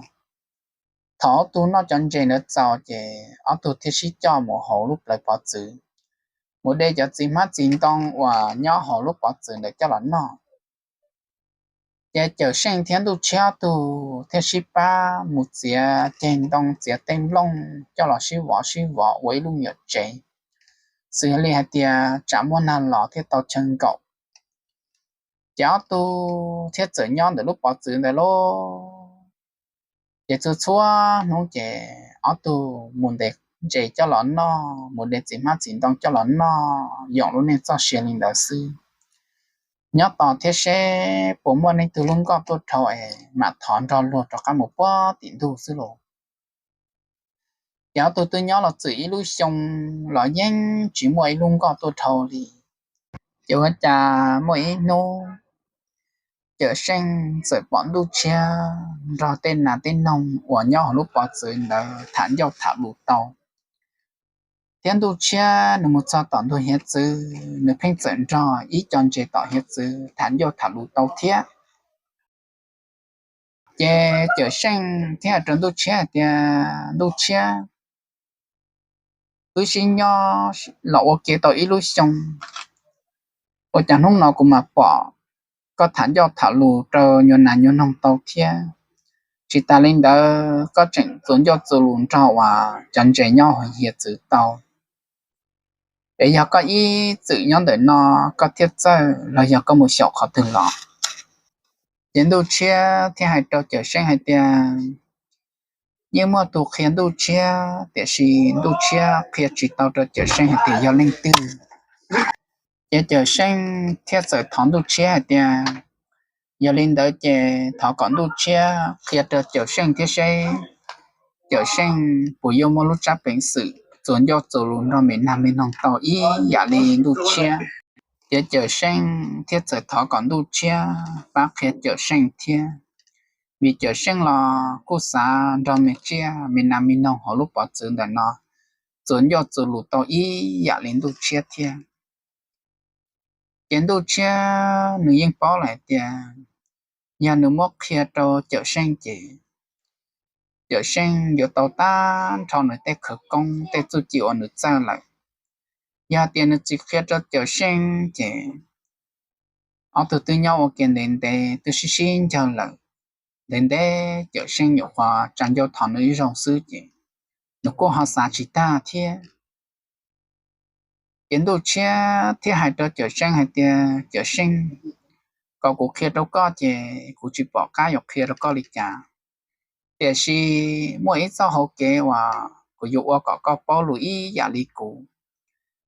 Thaum ob tug noj cov ntses ntawd txaus ces ob tug thiaj sib coj mus hauv lub plawv pov txwv, mus de cov txiv hmab txiv ntoo uas nyob hauv lub pov txwv ntawd coj los noj. Ces Cawm Seej thiab Ntuj Tshiab ob tug thiaj sib pab mus txiav ceg ntoo txiav tej nplooj coj los sib vov sib vov ua ib lub me nyuam tsev, xws li hais tias tsam muaj nag los thiaj tau chaw nkaum. Ces ob tug thiaj txawm nyob ntawm lub pov txwv ntawd lauj. Ces txhua txhua hnub ces ob tug mus ntes ntses coj los noj, mus de txiv hmab txiv ntoo coj los noj yoom lub neej txoj sia li ntawd xwb. Nyob tos thiab seb puas muaj leej twg lub nkoj tuaj dhau es mam thov nrog luag rov qab mus puag tim ntug xwb los. Ces ob tug twb nyob los txwm ib lub xyoo los yeej tsis muaj ib lub nkoj tuaj dhau li. Ces ua cas muaj ib hnub Cawm Seej txawm pom Ntuj Tshiab nrog tej nas tej noog uas nyob hauv lub pov txwv ntawd tham ncauj tham lus tau. Thiab Ntuj Tshiab nws mus txog tom ntug hiav txwv, nws pheej txawm nrog ib co ntses tom hiav txwv tham ncauj tham lus tau thiab. Ces Cawm Seej thiaj hais rau Ntuj Tshiab hais tias, Ntuj Tshiab, wb sib nyob los ua ke tau ib lub xyoo, ua cas hnub no kuv mam pom koj tham ncauj tham lus rau nyuag nas nyuag noog tau thiab? Tsis tas li ntawd koj tseem txuas ncauj txuas lus nrog uas cov ntses nyob hauv hiav txwv tau. Es yog koj ib txwm nyob ntawm no koj thiaj txawj los yog koj mus xyaum qhov twg los? Ces Ntuj Tshiab thiaj hais rau Cawm Seej hais tias, yeej muaj tus qhia Ntuj Tshiab, tiam sis Ntuj Tshiab qhia tsis tau rau Cawm Seej hais tias yog leej twg. Ces Cawm Seej thiaj txawm thov Ntuj Tshiab hais tias, yog li ntawd ces thov kom Ntuj Tshiab qhia rau Cawm Seej thiab seb Cawm Seej puas yuav muaj lub tsab peev xwm txuas ncauj txuas lus nrog me nas me noog tau ib yam li Ntuj Tshiab. Ces Cawm Seej thiaj txawm thov kom Ntuj Tshiab pab qhia Cawm Seej thiab, vim Cawm Seej los kuj xav nrog me tsiaj me nas me noog hauv lub pov txwv ntawm no txuas ncauj txuas lus tau ib yam li Ntuj Tshiab thiab. Ces Ntuj Tshiab nws yeej paub lawm hais tias yog nws muab qhia rau Cawm Seej ces Cawm Seej yuav tau tag nrho nws tej khawv koob tej txuj ci uas nws txawj lawm. Yog tias nws tsis qhia rau Cawm Seej ces ob tug twb nyob ua ke ntev ntev twb sib sib ncaug lawm, ntev ntev Cawm Seej nyuam qhuav tsa ncauj thov nws ib zaug xwb ces nws kuj ho xav tsis tag thiab. Ces Ntuj Tshiab thiaj hais rau Cawm Seej hais tias, Cawm Seej, kom kuv qhia rau koj ces kuv tsis pom qab yuav qhia rau koj li cas. Tiam sis muaj ib txoj hauv kev uas kuv yuav ua kom koj paub lus ib yam li kuv.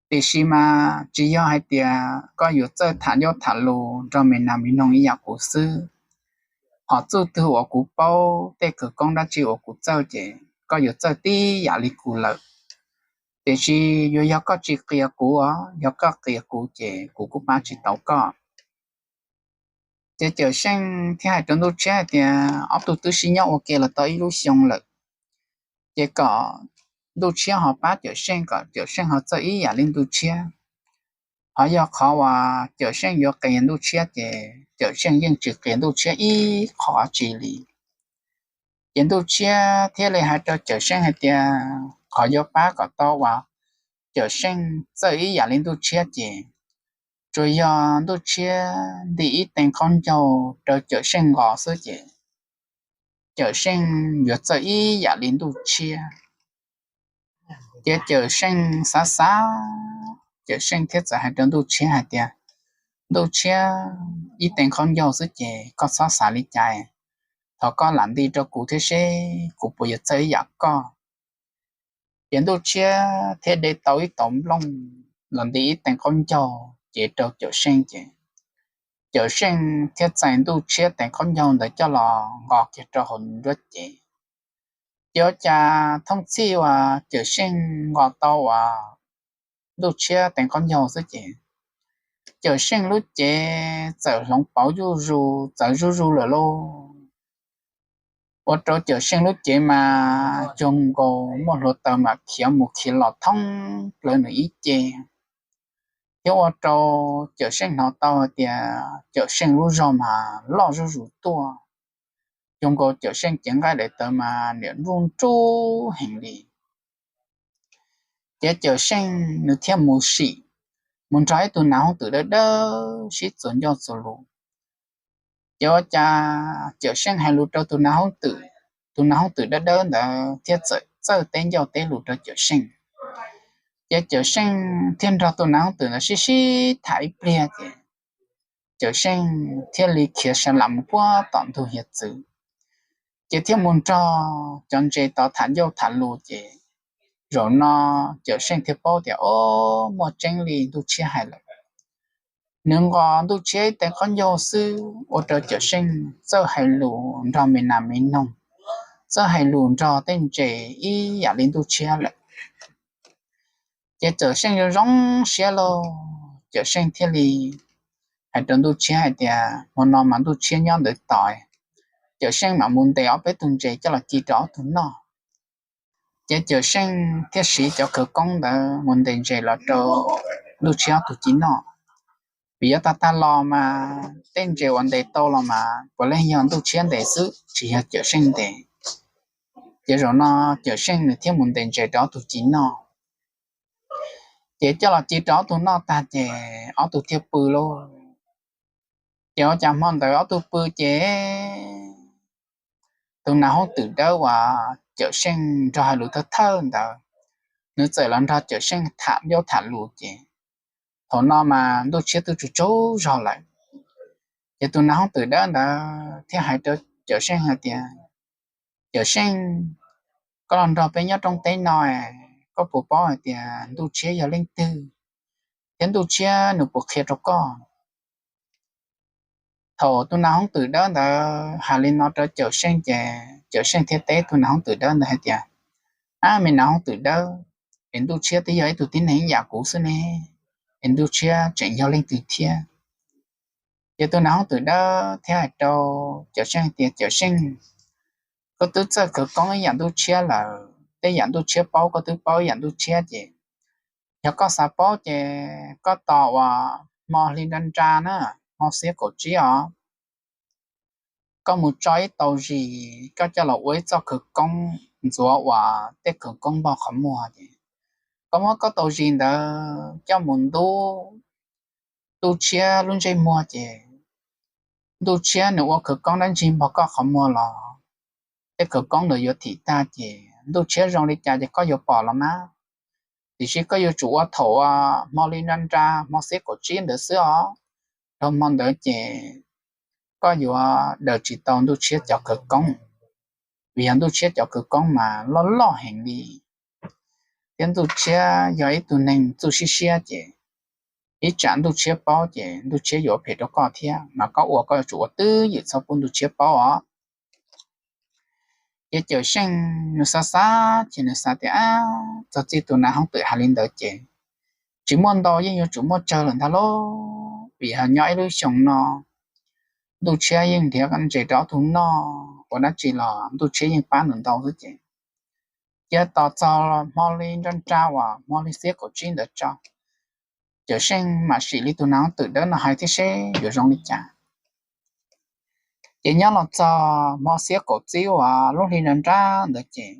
Tiam sis mas tsis yog hais tias koj yuav txawj tham ncauj tham lus nrog me nas me noog ib yam kuv xwb. Hos txuj twg uas kuv paub, tej khawv koob dab tsi uas kuv txawj ces koj yuav txawj tib yam li kuv lawm. Tiam sis yuav yog koj tsis qias kuv, yog koj qias kuv ces kuv kuj pab tsis tau koj. Ces Cawm Seej thiaj hais rau Ntuj Tshiab hais tias, ob tug twb sib nyob ua ke los tau ib lub xyoo lawm, ces kom Ntuj Tshiab ho pab Cawm Seej kom Cawm Seej ho txawj ib yam li Ntuj Tshiab. Ho yog qhov uas Cawm Seej yuav qias Ntuj Tshiab ces Cawm Seej yeej tsis qias Ntuj Tshiab ib qho tsi li. Ces Ntuj Tshiab thiaj li hais rau Cawm Seej hais tias, qhov yuav pab kom tau uas Cawm Seej txawj ib yam li Ntuj Tshiab ces tsuas yog Ntuj Tshiab ntim ib teev qaub ncaug rau Cawm Seej nqos xwb ces Cawm Seej yuav txawj ib yam li Ntuj Tshiab. Ces Cawm Seej xav xav, Cawm Seej thiaj txawm hais rau Ntuj Tshiab hais tias, Ntuj Tshiab, ib teev qaub ncaug xwb ces koj txhob xav li cas, thov koj lam nti rau kuv thiab seb kuv puas yuav txawj ib yam koj. Ces Ntuj Tshiab thiaj de tau ib tauv nplooj los nti ib teev qaub ncaug cev rau Cawm Seej ces Cawm Seej thiaj txais Ntuj Tshiab teev qaub ncaug ntawd coj los nqos kiag rau hauv nruab cev. Ces ua cas thooj txhij uas Cawm Seej nqos tau uas Ntuj Tshiab teev qaub ncaug xwb ces Cawm Seej lub cev txawm hloov pauv zuj zus txawv zuj zus lawm lauj. Ua rau Cawm Seej lub cev mas cuag nkaus muaj hluav taws mas khiav mus khiav los thoob plaws nws ib ce, thiab ua rau Cawm Seej hnov tau hais tias Cawm Seej lub zog mas loj zuj zus tuaj, cuag nkaus Cawm Seej cev nqaij daim tawv mas niam nruj nruj heev li. Ces Cawm Seej nws thiaj mus sim, mus nrog ib tug nas hooj twm dawb dawb sib txuas ncauj txuas lus. Ces ua cas Cawm Seej hais lus rau tus nas hooj twm, tus nas hooj twm dawb dawb ntawd thiaj txawm txawj teb ncauj teb lus rau Cawm Seej. Ces Cawm Seej thiaj nrog tus nas hooj twm ntawd sib sib tham ib pliag ces Cawm Seej thiaj li khiav sa lam mus puag tom ntug hiav txwv. Ces thiaj mus nrog cov ntses tod tham ncauj tham lus ces zaum no Cawm Seej thiaj paub tias, o, muaj tseeb li Ntuj Tshiab hais lawm. Nws nqos Ntuj Tshiab ib tes qaub ncaug xwb ua rau Cawm Seej txawj hais lus nrog me nas me noog, txawj hais lus nrog tej ntses ib yam li Ntuj Tshiab lawm. Ces Cawm Seej zoo zoo siab lauj, Cawm Seej thiaj li hais rau Ntuj Tshiab hais tias hmo no mas Ntuj Tshiab nyob ntawd tos, Cawm Seej mam mus ntes ob peb tug ntses coj los ci rau ob tug noj. Ces Cawm Seej thiaj siv cov khawv koob ntawd mus ntes ntses los rau Ntuj Tshiab ob tug ci noj. Vim yav tag tag los mas tej ntses uas ntes tau los mas puav leej yog Ntuj Tshiab ntes xwb tsis yog Cawm Seej ntes. Ces zaum no Cawm Seej nws thiaj mus ntes ntses rau ob tug ci noj. Ces coj los ci rau ob tug noj tag ces ob tug thiaj pw lauj. Ces ua cas hmo ntawd ob tug pw ces tus nas hoob twm dawb uas Cawm Seej nrog hais lus thawj thawj ntawd, nws txawm los nrog Cawm Seej tham ncauj tham lus ces thaum no mas Ntuj Tshiab twb tsaug tsaug zog lawm. Ces tus nas hoob twm dawb ntawd thiaj hais rau Cawm Seej hais tias, Cawm Seej, koj los nrog peb nyob rooj teb no, koj puas paub hais tias Ntuj Tshiab yog leej twg, thiab Ntuj Tshiab nws puas qhia rau koj? Thaum tus nas hoob twm dawb ntawd hais li no rau Cawm Seej ces Cawm Seej thiaj teb tus nas hoob twm dawb ntawd hais tias, ab, me nas hoob twm dawb, es Ntuj Tshiab twb yog ib tug tib neeg ib yam kuv xwb ne, es Ntuj Tshiab tseem yog leej twg thiab? Ces tus nas hoob twm dawb thiaj hais rau Cawm Seej tias, Cawm Seej, koj twb txawj khawv koob ib yam Ntuj Tshiab lawm, tej yam Ntuj Tshiab paub koj twb paub ib yam Ntuj Tshiab ces yog koj xav paub ces koj tos uas hmo hli nra nra na, hmo xiab kaum tsib os, koj mus tso ib tau zis, koj coj los ua ib txoj khawv koob ntxuav uas tej khawv koob npog qhov muag ces koj muab koj tau zis ntawd coj mus ntub Ntuj Tshiab lub ntsej muag ces Ntuj Tshiab nws ua khawv koob dab ntsi npog koj qhov muag los tej khawv koob ntawd yuav thim tag ces Ntuj Tshiab zoo li cas ces koj yuav pom los mas. Tiam sis koj yuav tsum ua thaum hmo li nra nra hmo xiab kaum tsib ntawd xwb os. Dhau hmo ntawd ces koj yuav daws tsis tau Ntuj Tshiab cov khawv koob, vim yog Ntuj Tshiab cov khawv koob mas loj loj heev li, thiab Ntuj Tshiab yog ib tug neeg txuj siab siab ces ib tsam Ntuj Tshiab paub ces Ntuj Tshiab yuav ua phem rau koj thiab, mas koj ua koj yuav tsum ua twj ywm txhob pub Ntuj Tshiab paub os. Ces Cawm Seej nws xav xav ces nws xav tias, ab, txog txij tus nas hoob twm hais li ntawd ces tsis muaj ntau yeej yuav tsum muaj tsawg lawm ntag lauj, vim yog nyob ib lub xyoo no Ntuj Tshiab yeej nrhiav ntses rau ob tug noj ua dab tsi los Ntuj Tshiab yeej pab nws ntau xwb ces cia tos txog hmo li nra nra uas hmo li xiab kaum tsib ntawd tso, Cawm Seej mam sim li tus nas hoob twm dawb no hais thiab seb yuav zoo li cas. Ces nyob los txog hmo xiab kaum tsib uas lub hli nra nra ntawd ces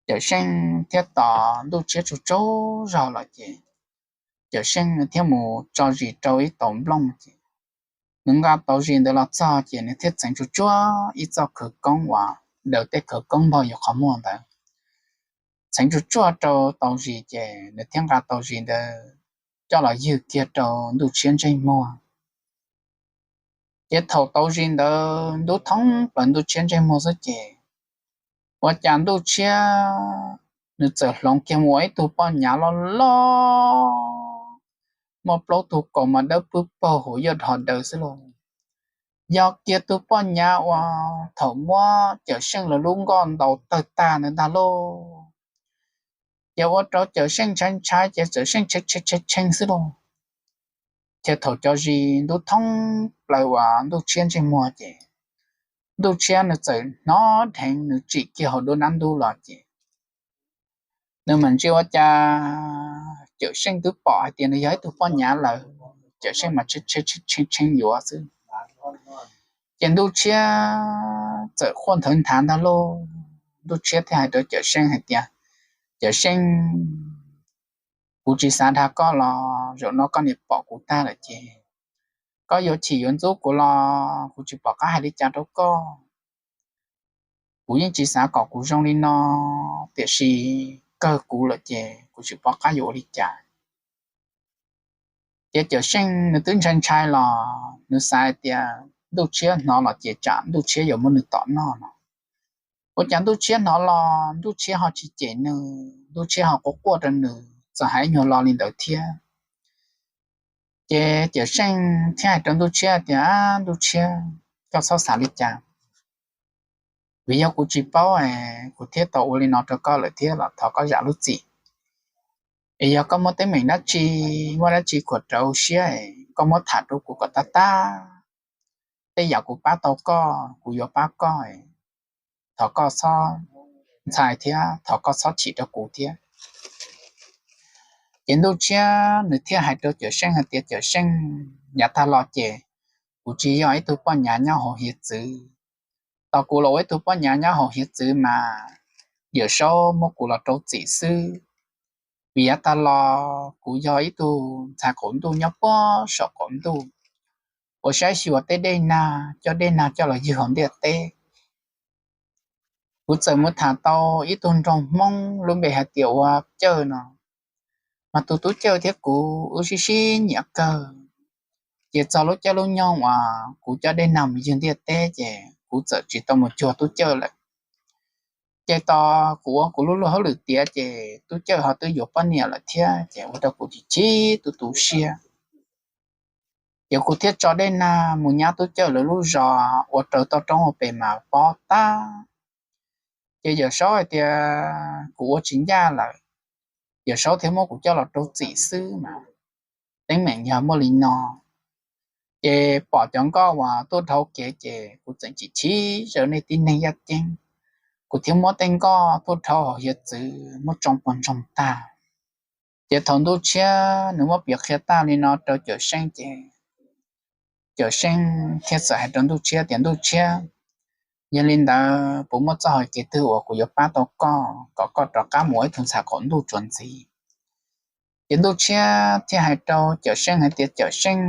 Cawm Seej thiaj tos Ntuj Tshiab tsaug tsaug zog lawm ces Cawm Seej thiaj mus tso zis rau ib tau nplooj ces nws nqa tau zis ntawd los txog ces nws thiaj txeev tsuag tsuag ib txoj khawv koob uas daws tej khawv koob npog yus qhov muag ntawd, txeev tsuag tsuag rau tau zis ces nws thiaj nqa tau zis ntawd coj los ywg kiag rau Ntuj Tshiab ntsej muag. Ces thaum tau zis ntawd ntub thoob plaws Ntuj Tshiab ntsej muag xwb ces ua cas Ntuj Tshiab nws txawm hloov kiag mus ua ib tug poj nyav loj loj, muaj plaub tug kaus mas dawb pwb paug hauv yaj dhos daws xwb lauj. Yog kiag tus poj nyav uas thaum muab Cawm Seej lawv lub nkoj ntaus tawg tag ntawd ntag lauj. Ces ua rau Cawm Seej ntshai ntshai ces Cawm Seej tshee tshee tshee xwb lauj. Ces thaum cov zis ntub thoob plaws uas Ntuj Tshiab ntsej muag ces Ntuj Tshiab nws txawm hnov dheev nws tsim kiag hauv dua nab ntub los ces nws mam ntsia ua cas Cawm Seej twb pom hais tias nws yog ib tug poj nyav lawm, Cawm Seej mas tshee tshee yuav xwb. Ces Ntuj Tshiab txawm quaj nthawv nthav ntag lauj. Ntuj Tshiab thiaj hais rau Cawm Seej hais tias, Cawm Seej, kuv tsis xav dag koj los zaum no koj niam pom kuv tag lawm ces koj yuav chim yuav ntxub kuv los kuv tsis pom qab hais li cas rau koj. Kuv yeej tsis xav kom kuv zoo li no, tiam sis kawg kuv lawm ces kuv tsis pom qab yuav ua li cas. Ces Cawm Seej nws twb ntshai ntshai los nws xav hais tias Ntuj Tshiab hnov los ces tsam Ntuj Tshiab yuav muab nws tom noj no. Ua cas Ntuj Tshiab hnov los Ntuj Tshiab ho tsis cem nws, Ntuj Tshiab ho quaj quaj rau nws txawm hais nyuag lo li ntawd thiab. Ces Cawm Seej thiaj hais rau Ntuj Tshiab tias, Ntuj Tshiab, koj txhob xav li cas, vim yog kuv tsis paub es kuv thiaj tau ua li no rau koj lawm thiab los thov koj zam lub txim. Es yog koj muaj teeb meem dab tsi, muaj dab tsi khuam rawv siab es koj muab tham rau kuv kom tag tag. Tej yam kuv pab tau koj, kuv yuav pab koj. Thov koj txhob ntshai thiab thov koj txhob chim rau kuv thiab. Ces Ntuj Tshiab nws thiaj hais rau Cawm Seej hais tias, Cawm Seej, yav tag los ces kuv tsis yog ib tug poj nyav nyob hauv hiav txwv. Tau kuv los ua ib tug poj nyav nyob hauv hiav txwv mas Yawm Saub muab kuv los rau txim xwb. Vim yav tag los kuv yog ib tug ntxhais qaum ntuj nyob puag saum qaum ntuj, uas saib xyuas tej dej nag, coj dej nag coj los ywg hauv ntiaj teb. Kuv txawm mus tham tau ib tug nraug Hmoob lub npe hais tias ua Cawj no, mas tus tub Cawj thiab kuv wb sib sib nyiam kawg. Ces txog lub caij lub nyoog uas kuv coj dej nag mus ywg ntiaj teb ces kuv txawm tsis tau mus cuag tub Cawj lawm. Ces tos kuv ua kuv lub luag hauj lwm tiav ces tub Cawj ho twb yuav poj niam lawm thiab ces ua rau kuv chim chim tu tu siab. Ces kuv thiaj tso dej nag mus nyab tub Cawj lawv lub zos ua raws toj roob ua pes mas pob tag. Ces Yawm Saub hais tias kuv ua tsis ncaj lawm, Yawm Saub thiaj muab kuv coj los rau txim xwb mas. Teeb meem yog muaj li no. Ces pom cov nkoj uas tuaj dhau kev ces kuv txawm chim chim zaws nej tib neeg yaj ceeb, kuv thiaj muab tej nkoj tuaj dhau hauv hiav txwv muab tsoo puag ntsoog tag. Ces thaum Ntuj Tshiab nws muab piav qhia tag li no rau Cawm Seej ces Cawm Seej thiaj txawm hais rau Ntuj Tshiab tias, Ntuj Tshiab, yog li ntawd puas muaj txoj hau kev twg uas kuv yuav pab tau koj kom koj rov qab mus ua ib tug ntxhais qaum ntuj tsuas ntxiv? Ces Ntuj Tshiab thiaj hais rau Cawm Seej hais tias, Cawm Seej,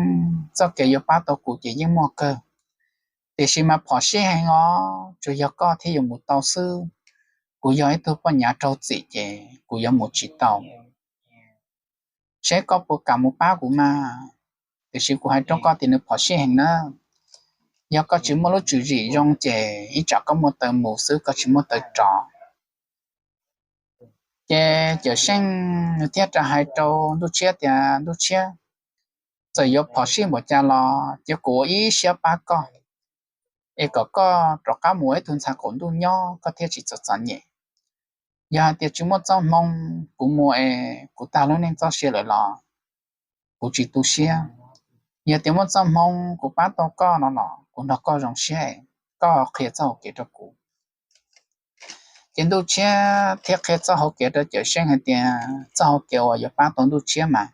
txoj kev yuav pab tau kuv ces yeej muaj kawg, tiam sis mas phom sij heev os, tsuas yog koj thiaj yuav mus tau xwb. Kuv yog ib tug poj nyav raug txim ces kuv yuav mus tsis tau. Seb koj puas kam mus pab kuv mas, tiam sis kuv hais rau koj tias nws phom sij heev na. Yog koj tsis muaj lub tswv zim zoo ces ib tsam koj muaj taw mus xwb koj tsis muaj taw rov. Ces Cawm Seej nws thiaj rov hais rau Ntuj Tshiab tias, Ntuj Tshiab, txawm yuav phom sij npaum cas los ces kuv ua ib siab pab koj, es kom koj rov qab mus ua ib tug ntxhais qaum ntuj nyob koj thiaj tsis txom txom nyem. Yog hais tias tsis muaj txoj hmoo kuv mus es kuv tag lub neej txoj sia lawm los kuv tsis tu siab. Yog tias muaj txoj hmoo kuv pab tau koj no los kuv nrog koj zoo siab, koj qhia txoj hau kev rau kuv. Ces Ntuj Tshiab thiaj qhia txoj hau kev rau Cawm Seej hais tias txoj hau kev uas yuav pab tau Ntuj Tshiab mas,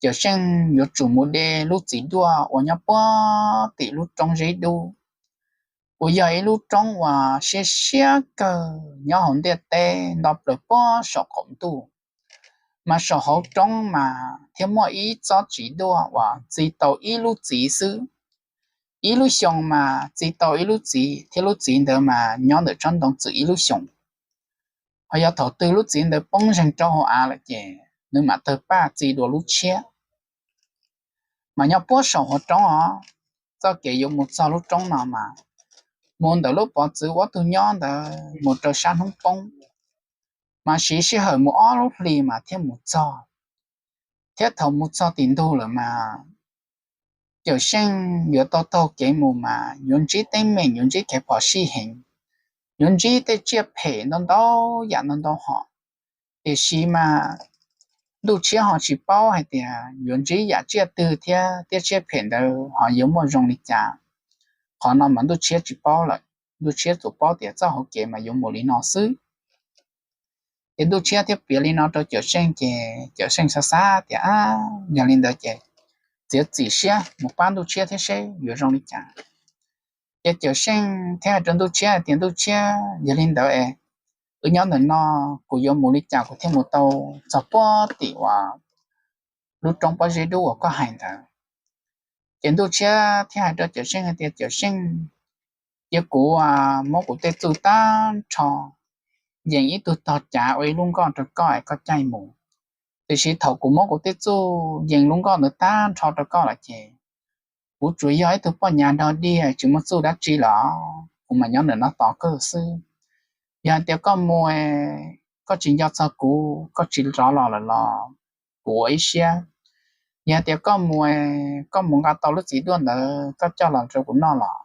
Cawm Seej yuav tsum mus de lub txiv duaj uas nyob puag tim lub roob Zeb Dub, uas yog ib lub roob uas siab siab kawg nyob hauv ntiaj teb nto plaws puag saum qaum ntuj. Mas saum hauv roob mas thiaj muaj ib tsob txiv duaj uas txi tau ib lub txiv xwb. Ib lub xyoos mas txi tau ib lub txiv, thiab lub txiv ntawd mas nyob ntawm tsob ntoo txwm ib lub xyoos. Ho yog thaum twg lub txiv ntawd poob zeeg rau hauv av lawm ces nws mam tawg paj txi dua lub tshiab. Mas nyob puag saum hauv roob os, txoj kev yuav mus txog lub roob no mas mus ntawm lub pov txwv uab tug nyob ntawd mus rau sab hnub poob, mas siv sij hawm mus ob lub hlis mas thiaj mus txog. Thiab thaum mus txog tim ntug lawm mas Cawm Seej yuav tau taug kev mus mas yuav ntsib teeb meem, yuav ntsib kev phom sij heev, yuav ntsib tej tsiaj phem ntau ntau yam ntau ntau hom. Tiam sis mas Ntuj Tshiab ho tsis paub hais tias yuav ntsib yam tsiaj twg thiab tej tsiaj phem ntawd ho yuav muaj zoo li cas. Qhov no mas Ntuj Tshiab tsis paub lawm, Ntuj Tshiab tsuas paub tias txoj hau kev mas yuav mus li no xwb. Ces Ntuj Tshiab thiaj piav li no rau Cawm Seej ces Cawm Seej xav xav tias, Ab, yog li ntawd ces txiav txim siab mus pab Ntuj Tshiab thiab seb yuav zoo li cas. Ces Cawm Seej thiaj hais rau Ntuj Tshiab hais tias, Ntuj Tshiab, yog li ntawd es wb nyob ntawm no, kuv yuav mus li cas kuv thiaj mus tau txog puag tim uas lub roob pob zeb dub uas koj hais ntawd? Ces Ntuj Tshiab thiaj hais rau Cawm Seej hais tias, Cawm Seej, cia kuv muab kuv tej txuj tag nrho yees ib tug tog cav ua ib lub nkoj rau koj es koj caij mus. Tiam sis thaum kuv muab kuv tej txuj yees lub nkoj ntawd tag nrho rau koj lawm ces Kuv tsuas yog ib tug poj nyav dog dig tsis muaj txuj dab tsi los kuv mam nyob ntawm no tos koj xwb. Yog hais tias koj mus, koj tsis nco txog kuv, koj tsis rov los lawm los kuv ua ib siab. Yog hais tias koj mus, koj mus nqa tau lub txiv duaj ntawd koj coj los rau kuv noj los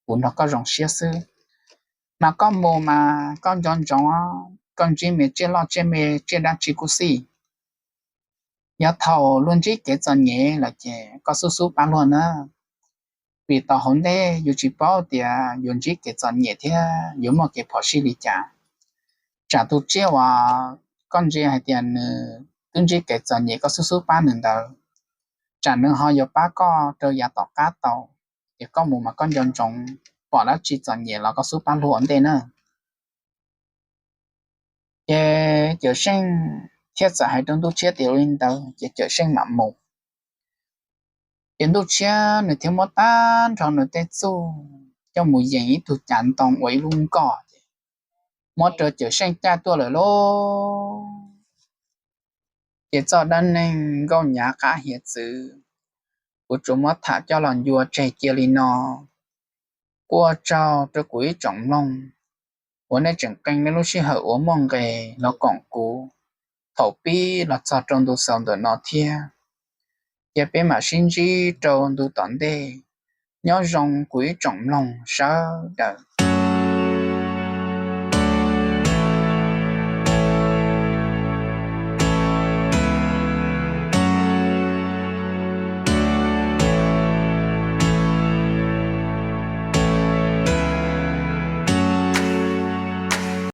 kuv nrog koj zoo siab xwb. Mas koj mus mas koj nco ntsoov, koj ntsib me tsiaj loj tsiaj me tsiaj dab tsi kuj xij, yog thaum luag ntsib kev txom nyem lawm ces koj xub xub pab luag na. Vim tom hauv ntej yus tsis paub tias yuav ntsib kev txom nyem thiab yuav muaj kev phom sij li cas. Tsam tus tsiaj uas koj ntsia hais tias nws twb ntsib kev txom nyem koj xub xub pab nws ntawd, tsam nws ho yuav pab koj rau yav tom qab tau. Ces koj mus mas koj nco ntsoov, pom dab tsi txom nyem los koj xub pab luag ua ntej na. Ces Cawm Seej thiaj txawm hais rau Ntuj Tshiab tias ua li ntawd ces Cawm Seej mam mus. Ces Ntuj Tshiab nws thiaj muab tag nrho nws tej txuj coj mus yees ib tug cav ntoo ua ib lub nkoj ces muab rau Cawm Seej caij tuaj lawm lauj. Ces txoj dab neeg nkauj nyav qab hiav txwv kuv tsuas muab tham coj los ncua tseg cia li no. Ua tsaug rau kuv ib tsoom mloog uas nej tseem qee nej lub sij hawm uas muaj nqis los koom kuv thaum pib los txog rau ntu xaus ntawm no thiab. Cia peb mam sib ntsib rau ntu tom ntej. Nyob zoo kuv ib tsoom mloog sawv daws.